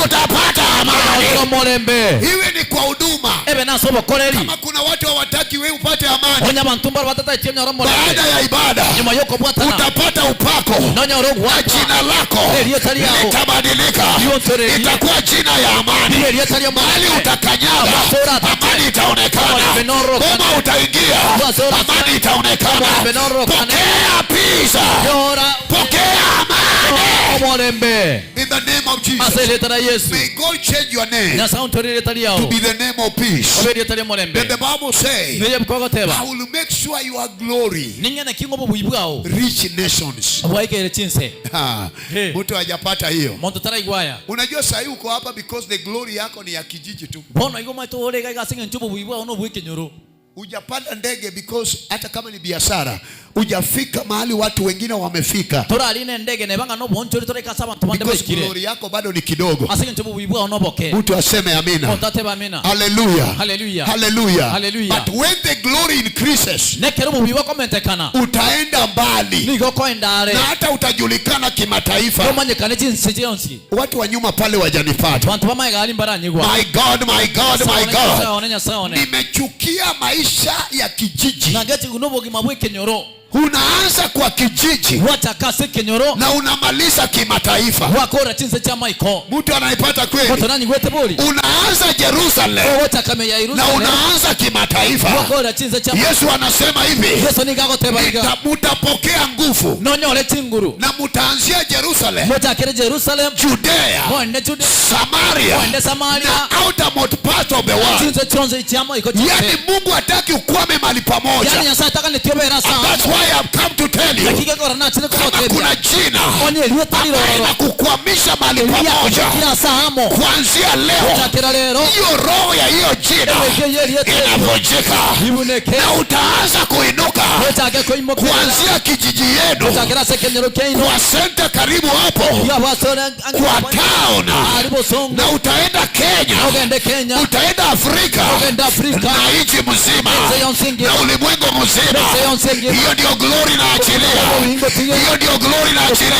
Utapata amani, Nyora omorembe. Iwe ni kwa huduma. Ebe nase obokoreri. Kama kuna watu hawataki wewe upate amani, Onya bantu mbaro batataiti onyora omorembe. baada ya ibada Nyuma yokobwatana utapata upako nonyora na ogwakwa. jina lako Erieta liao. litabadilika, Liontoreri. itakuwa jina ya amani. Erieta lia Mahali omorembe. utakanyaga Abasora amani itaonekana, Omorembe norokane. boma utaingia Abasora amani itaonekana. Omorembe norokane. Pokea peace, Nyora pokea amani omorembe. in the name of Ase Jesus. erieta ria Yesu. May God change your name Nyasaye ontore erieta riao. to be the name of peace. Obe erieta ria Then omorembe. the Bible says, Niye bikogoteba. I will make sure your glory Ning'ene king'o obobui bwao. reach nations. Bwaikere chinse. Ha, Hey. mtu hajapata hiyo. Monto taraigwaya. Unajua sahii uko hapa because the glory yako ni ya kijiji tu. Bono igo maito ore gaiga ase eng'encho obobui bwao na obwekenyoro. Hujapanda ndege because hata kama ni biashara hujafika mahali watu wengine wamefika Torarine endege nebanga na obonchori toraika ase abanto bande because baikire. glory yako bado ni kidogo. Ase eng'encho obobui bwao na oboke. Mtu aseme amina. Monto atebe amina. Hallelujah. Hallelujah. Hallelujah. Hallelujah. But when the glory increases, Nekero obobui bwakomentekana. utaenda mbali Nigo koenda are. na hata utajulikana kimataifa. Omanyekane chinse chionsi. Watu wa nyuma pale wajanipata. Bantu bamaegari mbaranyigwa. My God, my God, my God. Nyasaye one, Nyasaye one. Nimechukia maisha ya kijiji. Nangeti n'obogima bw'ekenyoro. Unaanza kwa kijiji Wachaka ase ekenyoro. na unamaliza kimataifa. Wakora chinse chia maiko. Mtu anaipata kweli? Moto nanyigwete bori. Unaanza Jerusalem Ogochaka me ya na Yerusalem. unaanza kimataifa. Wakora chinse chia Yesu anasema hivi, Yesu nigagoteba iga. Mutapokea nguvu Nonyore chinguru. na mutaanzia Jerusalem, Mochakere Jerusalem. Judea, Moende Judea. Samaria Moende Samaria. na outermost part of the world. Chinse chionse chia maiko Yani chionse. Mungu hataki ukwame mahali pamoja. Yani Nyasaye atakane tiobera And sa. that's why I've come to tell you, Dakika kora na chile kama kogotebia. kuna jina Onye erieta ambayo rirororo. inakukwamisha mahali pamoja, Kila saa amo. kuanzia leo Chakera lero. hiyo roho ya hiyo jina Eweke yerieta. inavunjika Ibuneke. na utaanza kuinuka Ochake koimokera. kuanzia kijiji yenu, Chakera ase ekenyoro kiaino. kwa senta karibu hapo, Ya basore kwa town, Aribo songo. na utaenda Kenya, Ogende Kenya. utaenda Afrika Ogende Afrika. na nchi mzima Ense yonsi ngima. na ulimwengu mzima. Ense yonsi ngima. Hiyo ndio glory naachilia, hiyo ndio glory naachilia,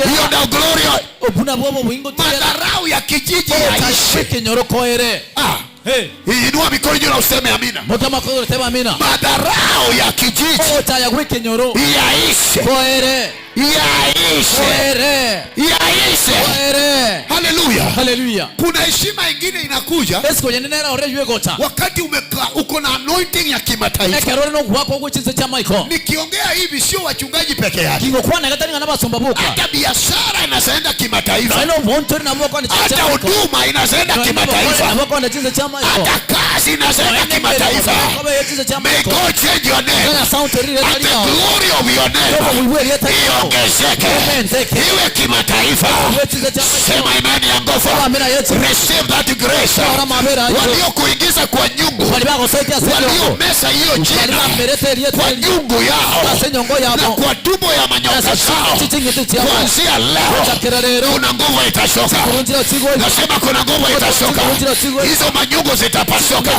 hiyo ndio glory. Obuna bwobo bwingo tigera. Madharau ya kijiji yaishi. Ekenyoro koere. Ah, Hey. inua mikono juu na useme amina. Mutama kogoro teba amina. Madharau ya kijiji Ochaya gwekenyoro. yaishe, Koere. yaishe, Koere. yaishe. Koere. Haleluya. Haleluya. Kuna heshima ingine inakuja Esiko yenenera ore ywegocha. wakati umeka, uko na anointing ya kimataifa. Ekero no gwako gwechinse cha maiko. Nikiongea hivi sio wachungaji peke yake, Kingokwana gatani na basomba buka. hata biashara inazaenda kimataifa, Naino bontori na boko ni hata huduma inazaenda kimataifa, Naboko ni chinse cha maiko. hata kazi inazaenda kimataifa. May God change your name and the glory of your name iongezeke, iwe kimataifa. Sema imani ya nguvu. Receive that grace. Waliokuingiza kwa nyungu, waliomesa hiyo jina kwa nyungu yao na kwa tumbo ya manyoka zao, kuanzia leo kuna nguvu itashuka. Nasema kuna nguvu itashuka. Hizo manyungu zitapasuka,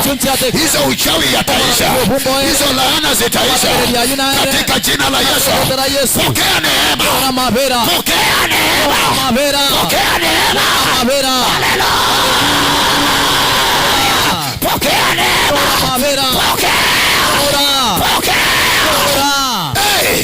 hizo uchawi yataisha, hizo laana zitaisha katika jina la Yesu. Pokea neema, pokea neema, pokea neema, pokea neema, pokea, pokea.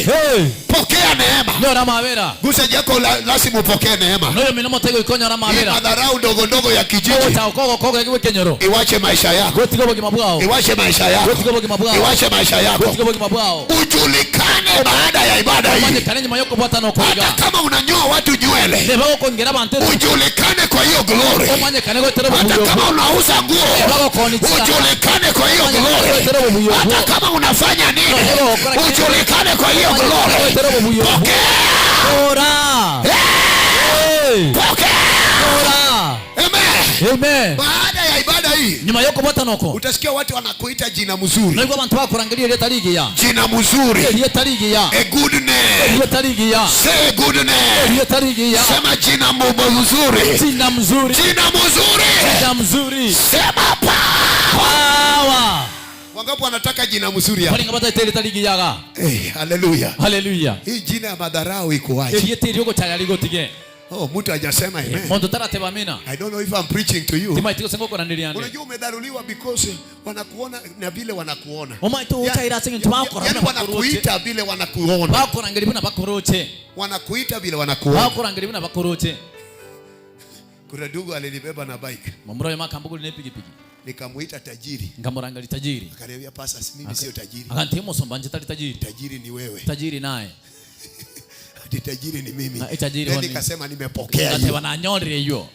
Hey, pokea neema. Nyora mabera. Gusa yako lazima upokee neema. Noyo minomo tego ikonyora Hii mabera. madharau ndogo ndogo ya kijiji Ocha okogo kogo ekenyoro. iwache maisha yako, Gotigo bogima bwao. iwache maisha yako, Gotigo bogima bwao. iwache maisha yako. Gotigo bogima bwao. Ujulikane baada ya ibada hii, Omanyekane nyuma yokobwatana okoiga. hata kama unanyoa watu nywele, Neba okongera abantu ujulikane kwa hiyo glory. omanyekane gotera Hata obubuyo. kama unauza nguo, Neba okonichira. ujulikane kwa hiyo glory. Hata kama unafanya nini, ujulikane kwa hiyo glory. Pokea, Ora. Hey. pokea. Ora. Amen. Amen. Baada ya ibada hii Nyuma yokobwatana oko. utasikia watu wanakuita jina mzuri, Naigwa abantu bakurangiria erieta rigiya. jina mzuri, Erieta rigiya. a good name. Erieta rigiya. Say a good name. Erieta rigiya. Sema jina mzuri, Jina mzuri. jina mzuri. Jina mzuri. Sema pa. Power. Wangapi wanataka jina mzuri hapa? Baringa bataite erieta rigiyaga. Hey, haleluya. Haleluya. Hii jina ya madharau iko waje? Erieta eriogochaya rigotige. Oh, mtu hajasema amen. Muntu tarateba amina. I don't know if I'm preaching to you. Timaiti gose ngokoraniriande. Unajua umedharuliwa because wanakuona na vile wanakuona. Omaite ochaira ase eng'encho bakora Yaani buna bakoroche. wanakuita vile wanakuona. Bakorangeri buna bakoroche. Wanakuita vile wanakuona. Bakorangeri buna bakoroche. Kuna ndugu alinibeba na bike. Momuro oyo makambuguri ne pikipiki. Nikamuita tajiri. Nkamorangeri tajiri. Akaniambia, "Pastor, mimi sio tajiri. Akanti musomba nje tali tajiri. Tajiri ni wewe." Tajiri naye. Ati tajiri ni mimi. Na, tajiri Then woni. nikasema nimepokea hiyo. Ngateba nanyorire iyo.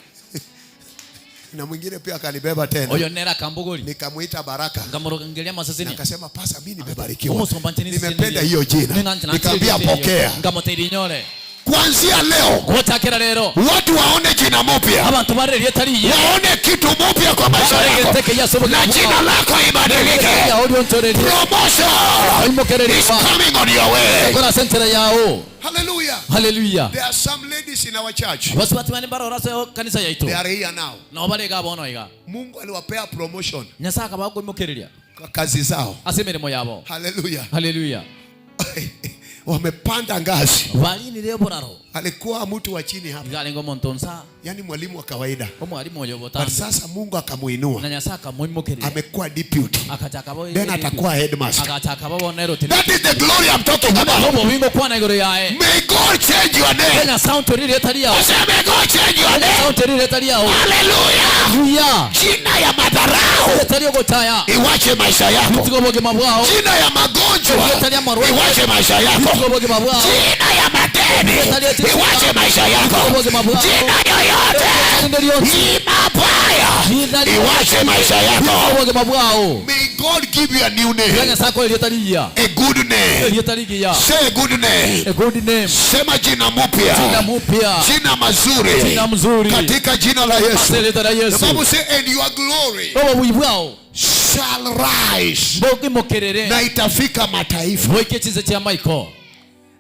Na mwingine pia akanibeba tena. Oyo nera kambuguri. Nikamuita Baraka. Nkamurogangeria masasini. Nakasema, "Pastor, mimi nimebarikiwa. Omusomba nche Nimependa hiyo jina." Nikamwambia, "Pokea." Nkamutera inyore. Kuanzia leo Gochakera rero. watu waone jina mpya. Abantu barerie tariye. Waone kitu mpya kwa maisha yako. Na jina lako ibadilike. Promotion is coming on your way. Kora sentere yao. Hallelujah. Hallelujah. There are some ladies in our church. Basubati bane barora se kanisa yaitu. They are here now. No barega bono iga. Mungu aliwapea promotion Nyasaye akabagoimokereria kwa kazi zao. ase emirimo yabo. Hallelujah. Hallelujah. Wamepanda ngazi. Barinire oboraro. Alikuwa mtu wa chini hapa. Igarengo omonto nsa. Yaani mwalimu wa kawaida. Omwarimu oyo But botambe. sasa Mungu akamuinua. Na Nyasaye akamoimokereria. Amekuwa deputy. Akachaka bo. Then atakuwa headmaster. Agachaka bo nero tene. That is the glory I'm talking about. Obo wingo kwana igoro yae. May God change your name. Kenya sound torire tari yao. I say, may God change your name. Sound torire tari yao. Hallelujah. Hallelujah. Jina ya madharau Tari ogotaya. iwache maisha yako. Tigo bogima bwao. Jina ya magonjwa iwache maisha yako. Tigo bogima bwao. Jina ya madeni iwache maisha yako. Jina yoyote ni mabaya iwache maisha yako. Bogima bwao. May God give you a new name, Kenya sako iliyotariya. a good name. Iliyotariya. Say a good name. A good name. Sema jina mpya, Jina mpya. jina mazuri, Jina mzuri. katika jina la Yesu. Asante la The Yesu. Bible say, and your glory Obo bwibwao. shall rise, Bogimokerere. na itafika mataifa. Boike chize chia Michael.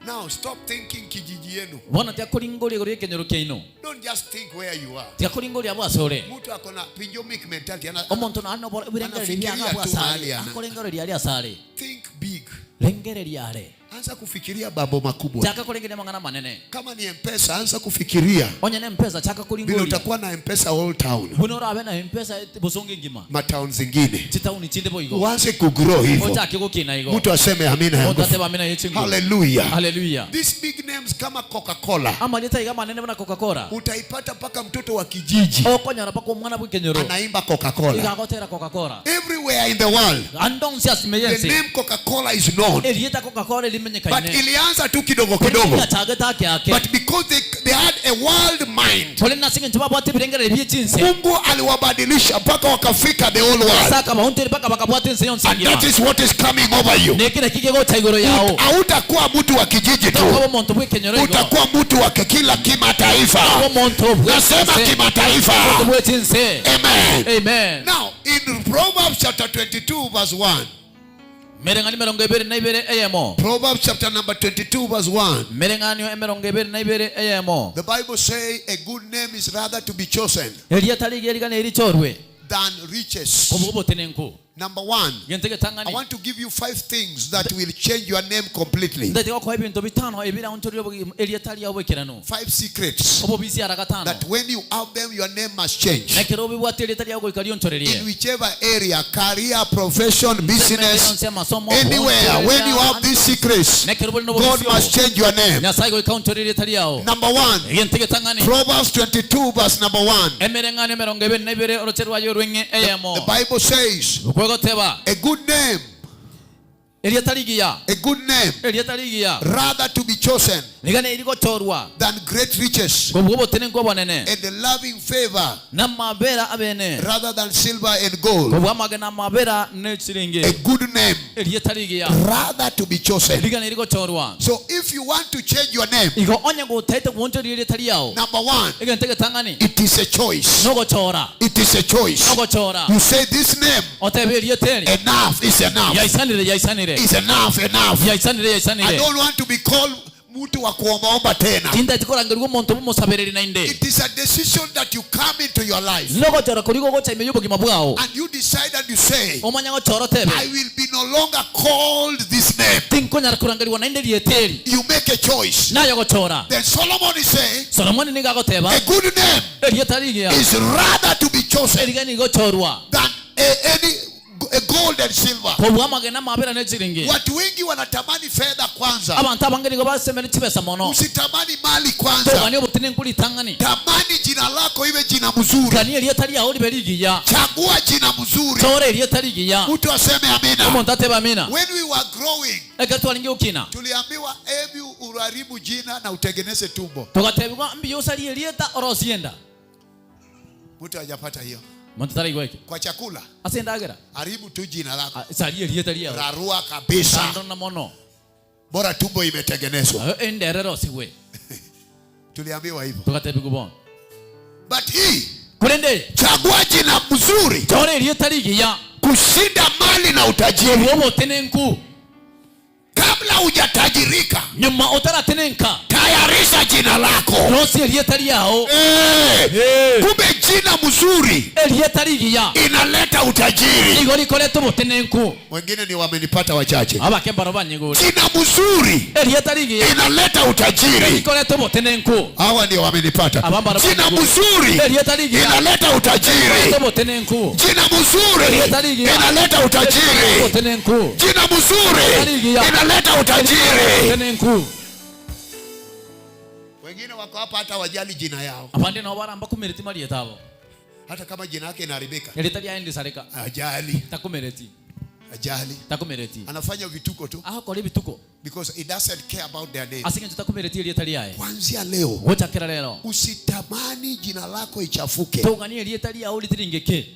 Now stop thinking kijiji yenu. Bona tiakoringoria igoro yekenyoro kiaino. Don't just think where you are. Tiakoringoria bwasore. Mtu ako na pinjomic mentality ana, Omonto na no birengereria Anafikiria biaga tu bwasare. mahali ana. Akorengereria aria asare. Think big. Rengereria are. Anza kufikiria mambo makubwa. Chaka kurengeria mang'ana manene. Kama ni M-Pesa, anza kufikiria Onye ne mpesa chaka vile kuringoria. utakuwa na M-Pesa all town, Buno orabe na mpesa busonge ngima. matown zingine, Chitauni chinde boigo. uanze kugrow hivyo. Ochake gukina igo. Mtu aseme amina ya Otate nguvu. bamina yechingu. Hallelujah. Hallelujah. These big names kama Coca-Cola Amaleta iga manene buna Coca-Cola. utaipata mpaka mtoto wa kijiji Okonyora paka omwana bw'ekenyoro. anaimba Coca-Cola. Igagotera Coca-Cola. Everywhere in the world Andonsi the asimeyense. name Coca-Cola is known. Elieta Coca-Cola But limenyekaine. ilianza tu kidogo kidogo. Chageta yake. But because they had a world mind, Tole nasinge ntibabwate ebirengere eby'echinse. Mungu aliwabadilisha mpaka wakafika the whole world. Saka bahuntere paka bakabwate ense yonsi And ngima. that is what is coming over you. Nekire kigegocha igoro yao. Hautakuwa mtu wa kijiji tu, Tokobo omonto bw'ekenyoro igo. utakuwa mtu wa kila kimataifa. Omonto Nasema bw'echinse. kimataifa. Bw'echinse. Amen. Amen. Now, in Proverbs chapter 22 verse 1. Mereng'ani merongo ebere na ibere eyemo. Proverbs chapter number 22 verse 1. Mereng'anio emerongo ebere na ibere eyemo. The Bible say a good name is rather to be chosen Eria tari erigana erichorwe. than riches. Kobugobotenenku. Number one, Gento I getang'ani. want to give you 5 things that will change your name completely. Ndete gokoa ebinto bitano ebiraonchorire eria tari yao bwekeranu. 5 secrets Obobisi ara gatano. that when you have them, your name must change. Nekero obibwate eria tari yao goika In rionchorerie. whichever area, career, profession, business, Yonsi amasomo, anywhere, when you have these secrets, Nekero bori God nobobisi must obo. change your name. Nyasaye goika onchorerie tari yao. Number one, Egento getang'ani. Proverbs 22 verse number 1. Emereng'ani emerongo ebere na ibere oroche rwayo orweng'e eyemo. The Bible says, Okwegoteba. a good name, Eria tari giya. a good name, Eria tari giya. rather to be chosen Nigane erigochorwa. than great riches, Kobwo obonene. and the loving favor Na mabera abene. rather than silver and gold. Kobwa amagena mabera A nechiringi. good name, Eria tari giya. rather to be chosen. Rigana erigochorwa. So if you want to change your name, Igo onye gotaete gwonchoria eria tari yao. number one, Egento getang'ani. it is a choice. Nogochora. It is a choice. Nogochora. You say this name, Otebe eria teri. enough is enough. Yaisanire yaisanire. Is enough, enough. Yaisanire I yaisanire. don't want to be called mtu wa kuombaomba tena. Tindati korangerwa omonto bomosabereri nainde. It is a decision that you come into your life Nogochora korigo gocha ime y'obogima bwao. And you decide and you say, Omanya gochora tebe. "I will be no longer called this name." Tinkonyara kurangeriwa nainde rieteri. You make a choice. Nayo gochora. Then Solomon is saying, Solomoni niga goteba. a good name Erieta rigia. is rather to be chosen Eriga nigo chorwa. Than a gold and silver. Kobua amagena mabera nechiringi. Watu wengi wanatamani fedha kwanza. Abantu abange nigo basemere chibesa mono. Usitamani mali kwanza. Togani obotine nkuritang'ani. Tamani jina lako iwe jina mzuri. Gani erieta riao ribe rigiya. Chagua jina mzuri. Chora erieta rigiya. Mtu aseme amina. Omonto atebe amina. When we were growing, Ekero twaringe gokina. Tuliambiwa hebu uharibu jina na utengeneze tumbo. Tugatebigwa mbuya osarie erieta orosie enda. Mtu hajapata hiyo. Monto taraigwa eke. Kwa chakula, Ase endagera. Haribu tu jina lako. Ah, saria erieta riao. Rarua kabisa. Tandona mono. Bora tumbo imetengenezwa. Ah, endere rosigwe. Tuliambiwa hivyo. Tugatebigwa bono. But hii, Kurende. Chagua jina mzuri Chora erieta rigiya. Kushinda mali na utajiri. Obotenenku. Kabla hujatajirika, Nyuma otaratenenka. Tayarisha jina lako. Rosie erieta riao. Eh, kumbe jina mzuri Erieta rigiya. Inaleta utajiri. Nigo rikoreta obotenenku. Wengine ni wamenipata wachache. Abake mbaro banyigure. Jina mzuri Erieta rigiya. Inaleta utajiri. Rikoreta obotenenku. Hawa ndio wamenipata. Abambaro Jina banyigure. mzuri Erieta rigiya. Inaleta utajiri. Rikoreta obotenenku. Jina mzuri Erieta rigiya. Inaleta utajiri. Obotenenku. Jina mzuri Rigiya. Inaleta utajiri. Obotenenku. Wengine wako hapa hata wajali jina yao. Abande nabo baramba kumereti marieta abo. Hata kama jina yake inaharibika. Erieta riaye ndisareka. Ajali. Takumereti. Ajali. Takumereti. Anafanya vituko tu. Akora ebituko. Because he doesn't care about their name. Ase eng'encho takumereti erieta riaye. Kuanzia leo Gochakera rero. Usitamani jina lako ichafuke. Togani erieta riao ritiringeke.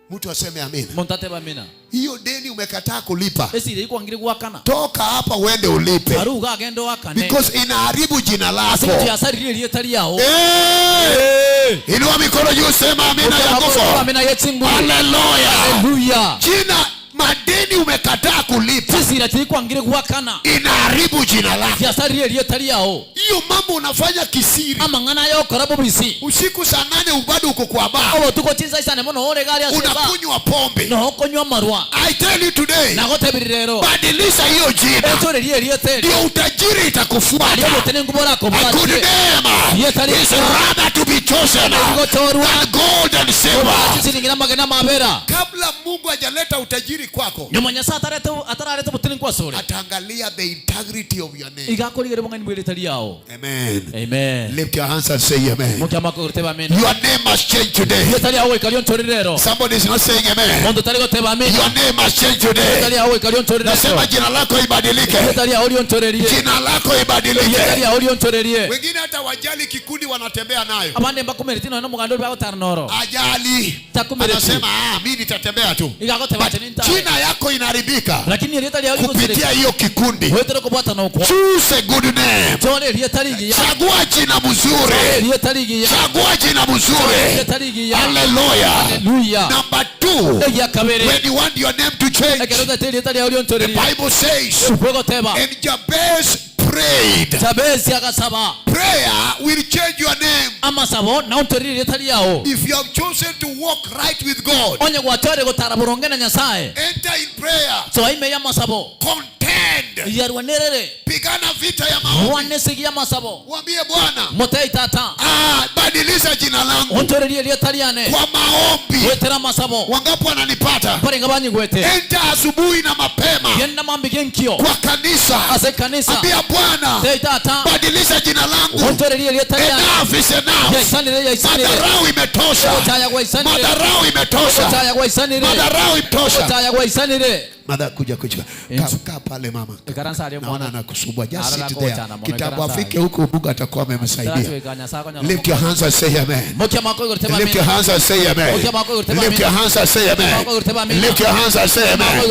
Mtu aseme amina. Monto atebe amina. Hiyo deni umekataa kulipa. Esire ikwangire gwakana. Toka hapa uende ulipe. Aruga agende wakane. Because inaharibu jina lako. Ase eng'encho yasaririe erieta riao. Eh! Inua mikono juu sema amina ya nguvu. Amina yechinguru. Hallelujah. Hallelujah. Jina madeni umekataa kulipa. Chisira chirikwangire gwakana. Inaharibu jina lako. Yasaririe erieta riao. Hiyo mambo unafanya kisiri. Amang'ana yokora bobisi. Usiku saa 8 bado uko kwa bar. Obotuko chinsa isane mono ore gari ase bar. Unakunywa pombe. No okonywa marwa. I tell you today. Nagotebiri rero. Badilisha hiyo jina. Etorerie erieta eri. Ndio utajiri itakufuata. Ndio botene ngubora A good kobwatie. name Yetari- is rather to be chosen Gochorwa. Than gold and silver. Chisiringira magena mabera. Kabla Mungu hajaleta utajiri kwako, Nyuma Nyasaye atarete atararete botene kwasore. Ataangalia the integrity of your name. Igakorigere bong'ani bw'erieta riao. Amen. Amen. Lift your hands and say amen. Mokia makogoteba amen. Your name must change today. Erieta riao goika rionchorere rero. Somebody is not saying amen. Monto tari goteba amen. Your name must change today. Erieta riao goika rionchorere rero. Nasema jina lako ibadilike. Erieta riao rionchorerie. Jina lako Erieta ibadilike. riao rionchorerie. Wengine hata wajali kikundi wanatembea nayo. Abande mbakumereti nono mugando bagotara noro. Ajali. Takumereti. Anasema ah, mimi nitatembea tu. Igagoteba ati nintae. Jina yako inaharibika Lakini erieta riao kupitia hiyo kikundi. Wetere kobwata nokwo. Choose a good name. Chore erieta rigiya. Chagua jina mzuri. Erieta rigiya. Chagua jina mzuri. Erieta rigiya. Hallelujah. Hallelujah. Number 2. Egia kabere. When you want your name to change, Ekero tate erieta riao the rionchorerie. Bible says, Bwegoteba. and Jabez prayed. Jabezi agasaba. Prayer will change your name. Amasabo naonchorerie erieta riao. If you have chosen to walk right with God, Onye gwachore gotara boronge na Nyasaye. Enter in prayer. Soa ime ya masabo. Contend. Yarwanerere. Pigana vita ya maombi. Rwane sigi ya masabo. Mwambie Bwana, Motei tata. ah, badilisha jina langu Onchorerie erieta riane. kwa maombi. Wetera masabo. Wangapi wananipata? Barenga banyigwete. Enter asubuhi na mapema Genda mambige nkio. kwa kanisa. Ase kanisa. Ambia Bwana, Tei tata. Badilisha jina langu. Onchorerie erieta riane. Enough is enough. Yaisanire yaisanire. Madharau imetosha. Otaya gwaisanire. Madharau imetosha. Otaya gwaisanire. Madharau imetosha. Otaya gwaisanire. Mother, kuja kuja. Enzo. Kaa pale mama. Ikaransa aliyo Naona mwana. anakusumbua. Just Arara sit there. kocha na mwana, Kitambo ikaransa afike huku Mungu atakuwa amemsaidia. Tarachuika Nyasaye konya Lift your hands and say amen. Mokia mako igoro Lift your hands and say amen. Lift your hands and say amen. Lift your hands and say amen.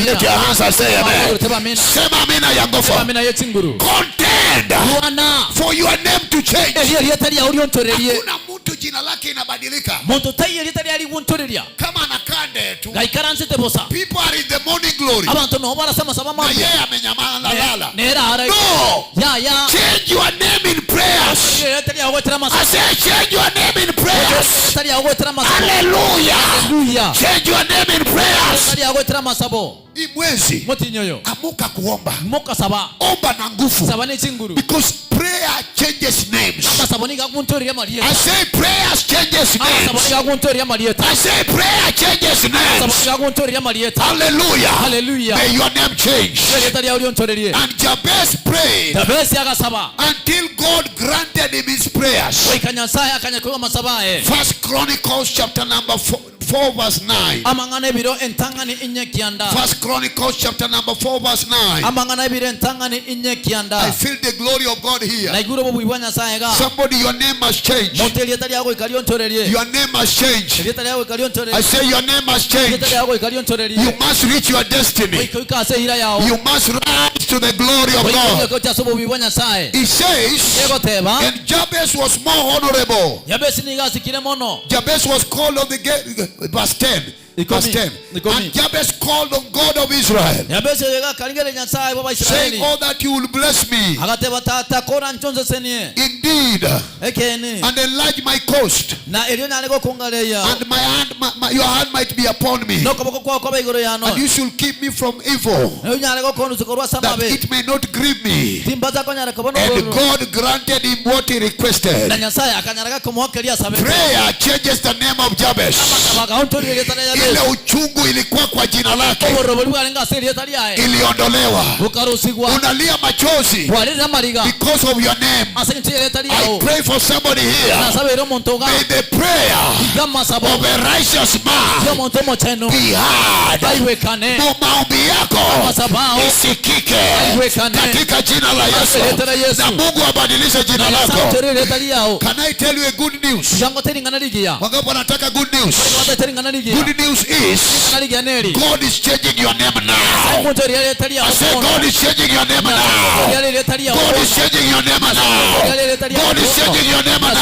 Lift your hands and say amen. Sema amina ya nguvu. Amina yechinguru. Contend Bwana. For your name to change. Eria erieta riao rionchorerie. Hakuna mtu jina lake inabadilika. Muntu tai erieta riari gunchoreria. Kama anakaa ndee tu. Gaikaransete bosa. People are in the morning glory. Abantu no barasema saba Na mambo. yeye amenyamaza lala. Nera ara. No. Ya ya. Change Change your name in prayers. Erieta riago goetera I amasabo. say change your name in prayers. Erieta riago goetera amasabo. Hallelujah. Hallelujah. Change your name in Erieta prayers. riago goetera amasabo. Hii mwezi Motinyoyo. amuka kuomba. Mokasaba. Omba na nguvu. Saba n'echinguru. Because prayer changes names. Amasabo niga aguntoria I amarieta. say prayers changes Amasabo names. niga aguntoria amarieta. I say prayer changes Amasabo names. niga aguntoria amarieta. Hallelujah. Hallelujah. May your name change. Erieta riago riontorerie. And Jabez prayed Jabesi agasaba. until God granted him his prayers. Goika Nyasaye akanya amasabo aye. First Chronicles chapter number 4 verse 9. Amang'ana ebiro entang'ani inye kianda. First Chronicles chapter number 4 verse 9. Amang'ana ebiro entang'ani inye I kianda. feel the glory of God here. Naigure obobuyi bwa Nyasaye ga. Somebody, your name must change. Monto erieta riago goika riontorerie. Your name must change. Erieta riago goika I riontorerie. say your name must change. Erieta riago goika You riontorerie. must reach your destiny. Goika oike ase ehira yao. You must rise to the glory of Goika God. oike gochia ase obobuyi bwa Nyasaye. He says, Egoteba. and Jabez was more honorable. Yabesi nigo asikire mono. Jabez was called on the gate, verse 10. Verse Ikomi. 10. Ikomi. And Jabez called on God of Israel, Yabesi oyo akaringere Nyasaye bwa saying, Baisiraeli. Oh, that you will bless me Agateba tata kora nchonzesenie. indeed, Ekeni. and enlarge my coast, Na erio nyare gokungareya. and my hand, your hand might be upon me, Nokoboko kwao koba igoro yano. and you should keep me from evil, Nyare gokonusuko rwa that samabe. it may not grieve me. Timbaza konyara kobono And bororo. God granted him what he Na requested. Nyasaye akanyaraga kumuhokeria asabe. Prayer changes the name of Jabez. Amasaba erieta ria Ile Yabesi. uchungu ilikuwa kwa jina lake Oborobori bwarenga ase erieta riaye. iliondolewa. Bukarusigwa. Unalia machozi Bwarire amariga. because of your name. Ase eng'encho y'erieta I riao. pray for somebody here. Nasabeire omonto iga. May the prayer Iga amasabo. of a righteous man Y'omonto omochenu. be heard. Baiwekane. Mu maombi yako Amasabo ao. isikike Aiwekane. katika jina la Yesu, Erieta ria Yesu. na Mungu abadilishe jina Na Nyasaye lako. otere erieta riao. Can I tell you a good news? Jango tering'ana rigiya. Wangapi wanataka good news? Bata tering'ana rigiya. Good news is Ring'ana rigiya neri. God is changing your name now. Omonto erieta riao. I say God is changing your name now. Erieta riao. God is changing your name now. God is changing your name now.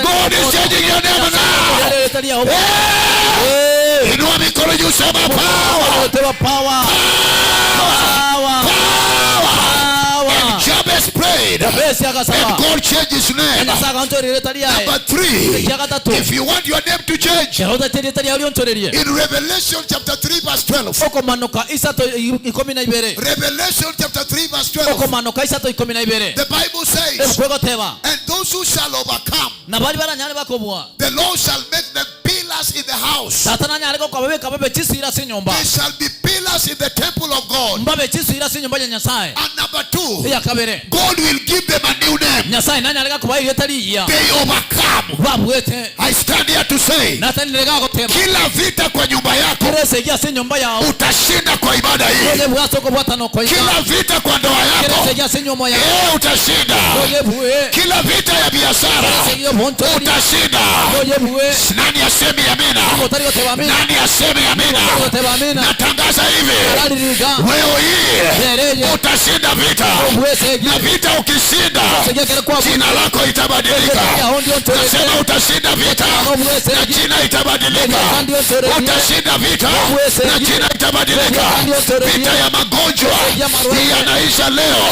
God is changing your name now. Erieta riao. Hey! Inua mikono juu, sema power, Power. Power. power. Power. And Jabez prayed, Jabesi and agasaba. God changed his name. Nyasaye agantora erieta riaye. Number 3, Ekia gatatu. if you want your name to change, Kero otaete erieta riao riontorerie. in Revelation chapter 3 verse 12, Okomanuka isato ikumi na ibere. Revelation chapter 3 verse 12, Okomanuka isato ikumi na ibere. the Bible says, Ebuku egoteba. and those who shall overcome, Na bari baranyare bakobua. the Lord shall make them pillars in the house. Tata nanyare gokobabeka babe chisira ase enyomba. They shall be pillars in the temple of God. Mbabe chisira ase enyomba ya Nyasaye. And number 2, Eya kabere. God will give them a new name. Nyasaye nanyare gakoba erieta riiya. They overcome. Babwete. I stand here to say, Natanire gagoteba. kila vita kwa nyumba yako Kera esegi ase enyomba yao. utashinda kwa ibada hii. Oye bwase okobwatana okoiga. Kila vita kwa ndoa Kera yako esegi ase enyomba yao. utashinda. Oye bwe. Kila vita ya biashara Esegi y'obontori. utashinda. Oye bwe. Nani aseme amina? Otari goteba amina. Nani aseme amina? Goteba amina. Natangaza hivi Araririga. leo hii Nereye. utashinda vita, Obwe esegi. na vita ukishinda Esegi ekere kwa jina lako itabadilika. Nasema utashinda vita na jina itabadilika. Utashinda vita na jina itabadilika. Vita ya magonjwa yanaisha leo.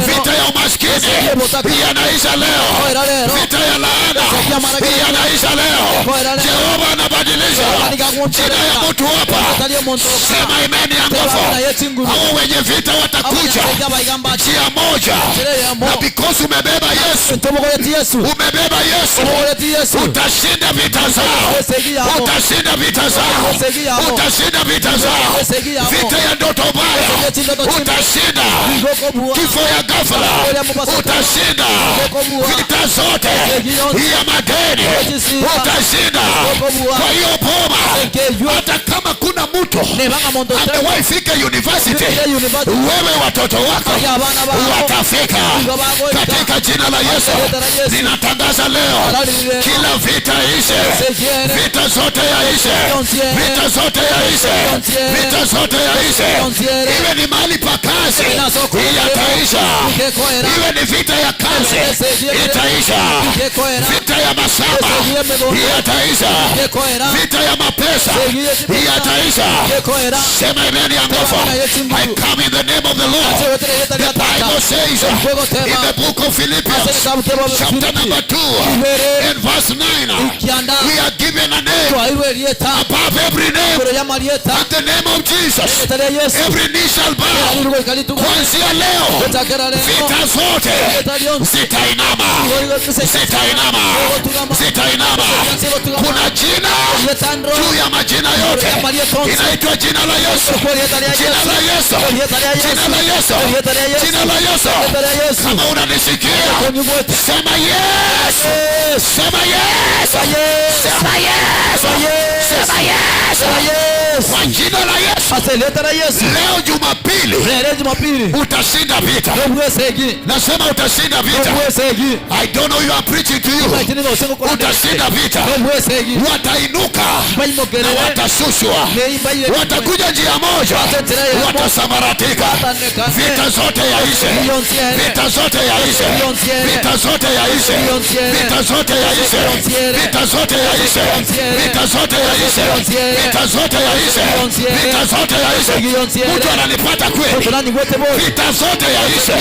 Vita ya umaskini yanaisha leo. Vita ya laana yanaisha leo. Jehova anabadilisha jina ya mtu hapa. Sema amen ya nguvu. Hao wenye vita watakuja njia moja, na because umebeba Yesu, umebeba Yesu, utashinda vita zao, utashinda vita zao, utashinda vita zao. Vita ya ndoto mbaya utashinda, kifo ya ghafla utashinda, vita zote ya madeni utashinda. Kwa hiyo boma, hata kama kuna mtu amewahi fika university, wewe watoto wako watafika katika jina la Yesu. Ninatangaza leo kila vita ishe, vita zote yaishe, vita zote yaishe, vita zote yaishe. Iwe ni mahali pa kazi yataisha, iwe ni vita ya kazi itaisha, vita ya mashamba yataisha, vita ya mapesa yataisha. Sema amen ya nguvu. I come in the name of the Lord. The Bible Bible says in the book of Philippians, chapter number 2 and verse 9, we are given a name above every name, at the name of Jesus, every knee shall bow. Kuanzia leo, vita zote zitainama, zitainama, zitainama. Kuna jina juu ya majina yote, inaitwa jina la Yesu, jina la Yesu, jina la Yesu, jina la Yesu. Kama unanisikia, sema yes, sema yes, sema yes, sema yes. Kwa jina la Yesu, leo Jumapili utashinda vita. Nasema utashinda vita. I don't know you are preaching to you. Utashinda vita. Watainuka na watashushwa, watakuja njia moja, watasambaratika. Vita zote yaishe, vita zote yaishe, vita zote yaishe, vita zote yaishe, vita zote yaishe, vita zote yaishe, vita zote yaishe, vita zote yaishe. Mtu ananipata kweli? Vita zote yaishe. I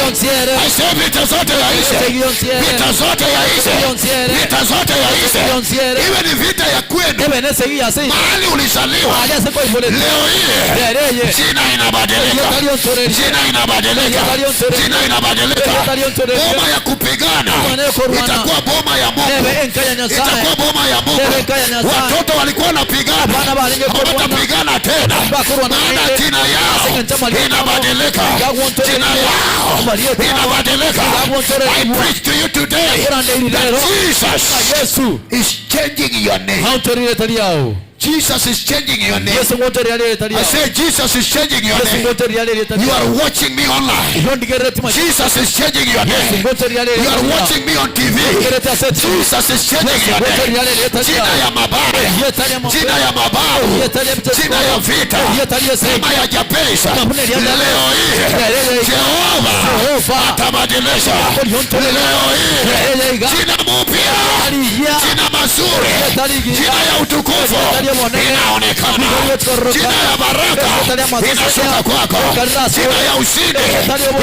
say vita zote yaishe, vita zote yaishe, vita zote yaishe. Iwe ni vita ya kwenu, mahali ulizaliwa, leo hii jina inabadilika, jina inabadilika, jina inabadilika. Boma ya kupigana itakuwa boma ya Mungu, itakuwa boma ya Mungu. Watoto walikuwa wanapigana, hawatapigana tena, maana jina yao inabadilika, jina yao inabadilika. I preach to you today that Jesus is changing your name. Jesus is changing your name. I say Jesus is changing your name. You are watching me online. Jesus is changing your name. You are watching me on TV. Jesus is changing your name. Jina ya mabaya, jina ya mababu, jina ya vita, kama ya Jabesha, leo hii Jehova atabadilisha. Leo hii jina mpya, jina mazuri, jina ya utukufu inaonekana. Jina ya baraka inashuka kwako, jina ya ushindi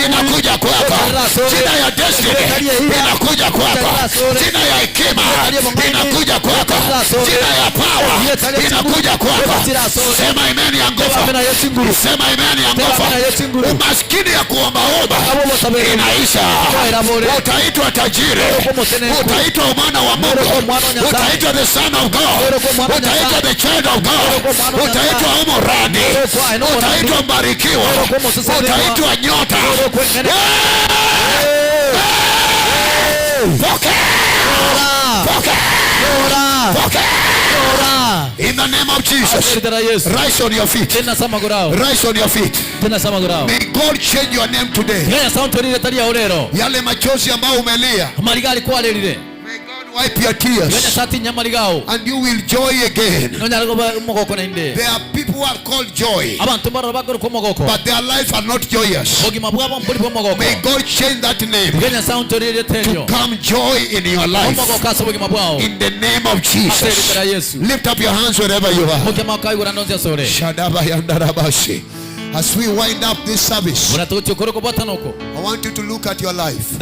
inakuja kwako, jina ya destiny inakuja kwako, jina ya hekima inakuja kwako, jina ya power inakuja kwako. Sema imani ya nguvu, sema imani ya nguvu. Umaskini ya kuombaomba inaisha. Utaitwa tajiri, utaitwa mwana wa Mungu, utaitwa the son of God, utaitwa the child of God, utaitwa umuradi, utaitwa mbarikiwa, utaitwa nyota. Pokea, pokea, pokea. In the name of Jesus, rise on your feet. Rise on your feet. May God change your name today. Yale machozi ambayo umelia, may God wipe your tears and you will joy again. There are people who are called joy, but their life are not joyous. May God change that name to come joy in your life. In the name of Jesus. Lift up your hands wherever you are. As we wind up this service, I want you to look at your life.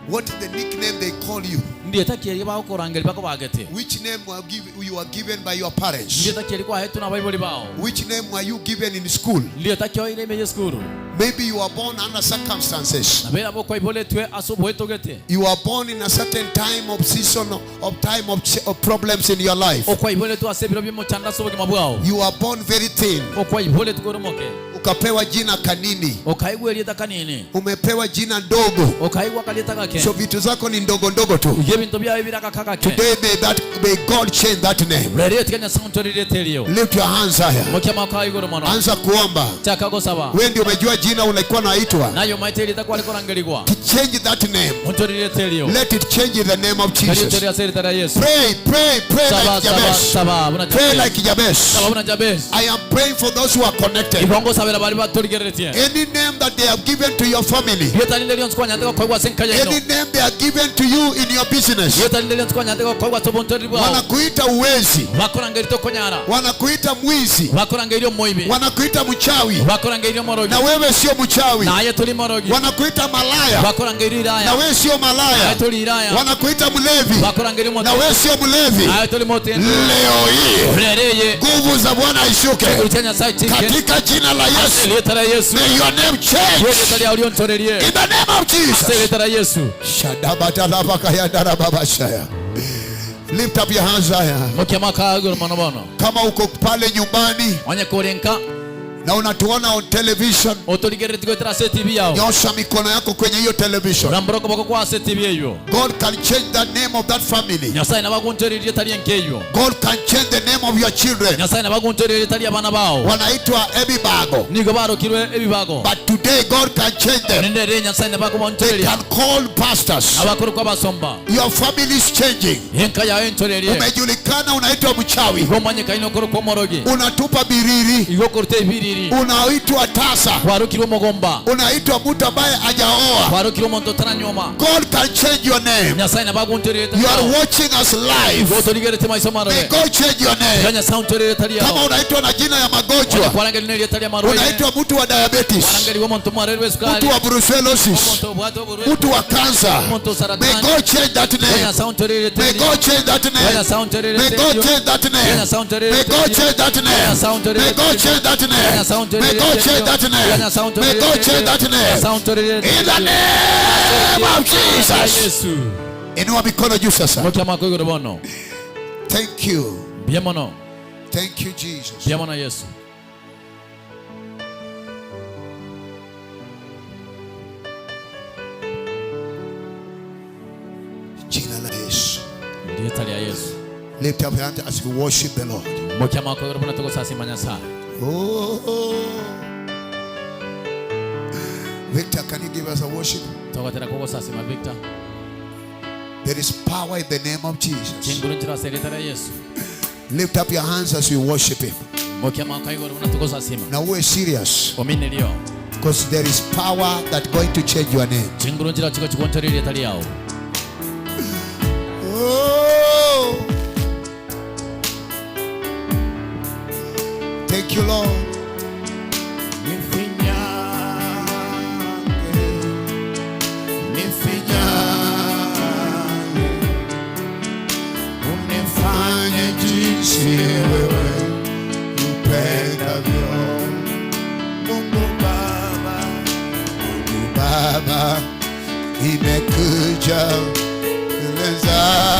What is the nickname they call you? Which name you are given by your parents? Which name were you given in school? Maybe you are born under circumstances. You are born in a certain time of season of time of problems in your life. You are born very thin. Ukapewa jina Kanini. Umepewa jina ndogo. So vitu zako ni ndogo ndogo tu. Today may God change that name. Lift your hands higher. Anza kuomba. Wewe ndio umejua jina ulikuwa unaitwa. Change that name. Let it change in the name of Jesus. Pray, pray, pray like Jabez. Pray like Jabez. I am praying for those who are connected. Twabera bari batorigereretie. Any name that they have given to your family, Rieta rinde rionsi kwanyateka koigwa ase enka yaino. any name they have given to you in your business, Rieta rinde rionsi kwanyateka koigwa ase obontoreri bwao. wanakuita uwezi, Bakorangeria tokonyara. wanakuita mwizi, Bakorangeria omoibi. wanakuita mchawi, Bakorangeria omorogi. na wewe sio mchawi. Naye turi morogi. Wanakuita malaya, Bakorangeria na iraya. wewe sio Naye malaya. turi iraya. Wanakuita mlevi, Bakorangeria na omote. wewe sio mlevi. Naye turi mote. Leo hii Rereye. nguvu za Bwana ishuke Kurutia Nyasaye chike. katika jina la Yesu. Rieta la Yesu. May your name change Rieta ria uliontorerie. in the name of Jesus. Rieta la Yesu. Shadabatalabakayandarababashaya. Lift up your hands higher. Mukiamaka agoro mono bono. Kama uko pale nyumbani Onye korenka na unatuona on television, otorigerereti goetera ase TV yao. nyosha mikono yako kwenye hiyo television. Rambura okoboko kwa ase TV eyo. God can change the name of that family. Nyasaye nabaguntorerie tari enkeyo. God can change the name of your children. Nyasaye nabaguntorerie tari abana bao. Wanaitwa Ebibago, Nigo barokirwe ebibago. but today God can change them. Nende re Nyasaye They nabakubantoreria. can call pastors. Abakuru kwa basomba. Your family is changing. Enka yao entorerie. Umejulikana unaitwa mchawi, Igo manyeka inokoro kwa morogi. unatupa biriri, Igo korute ibiriri. unaitwa tasa, Kwarukirwe omogomba. unaitwa mtu ambaye hajaoa. Kwarukirwe omonto otaranyoma. God can change your name. Nyasaye nabaguntorerie tari You are yao. watching us live. Igo otorigerete maiso May marore. God change your name. Nyasaye untorerie tari Kama yao. unaitwa na jina ya magonjwa, Kwarangeri nerie tari ya marwaire. unaitwa mtu wa diabetes, Kwarangeri omonto mwareri w'esukari. mtu wa brucellosis, Omonto obwate oburwaire. mtu wa cancer. Omonto May saratani. God change that name. Nyasaye untorerie May tari. God change that name. Nyasaye untorerie May tari. God change that name. Nyasaye untorerie May God tari. change that name. Nyasaye untorerie May God tari. change that name. Nyasaye untorerie May God tari. change that name. Nyasaye May untorerie God tari. change that name. Nyasaye untorerie In the tari. name of Jesus. Yesu. Inua mikono juu sasa. Mukiamako igoro bono. Thank you. Mbuya mono. Thank you, Jesus. Mbuya mono Yesu. Jina la Yesu. Rieta ria Yesu. Lift up your hand as we worship the Lord. Mukiamako igoro bono togosasima Nyasaye. Oh. Victor, can you give us a worship? Togotera kogosasima Victor. There is power in the name of Jesus. Chinguru nchira ase rieta ria Yesu. Lift up your hands as we worship Him. Mukiamako igoro bono togosasima. Now we're serious Ominerio. because there is power that going to change your name. Chinguru nchira chiko chigontorerie rieta riao. Oh. Thank you, Lord. Nifinyange, nifinyange, unifanye jinsi wewe upendavyo. Mungu Baba, Mungu Baba, nimekuja mbele zako.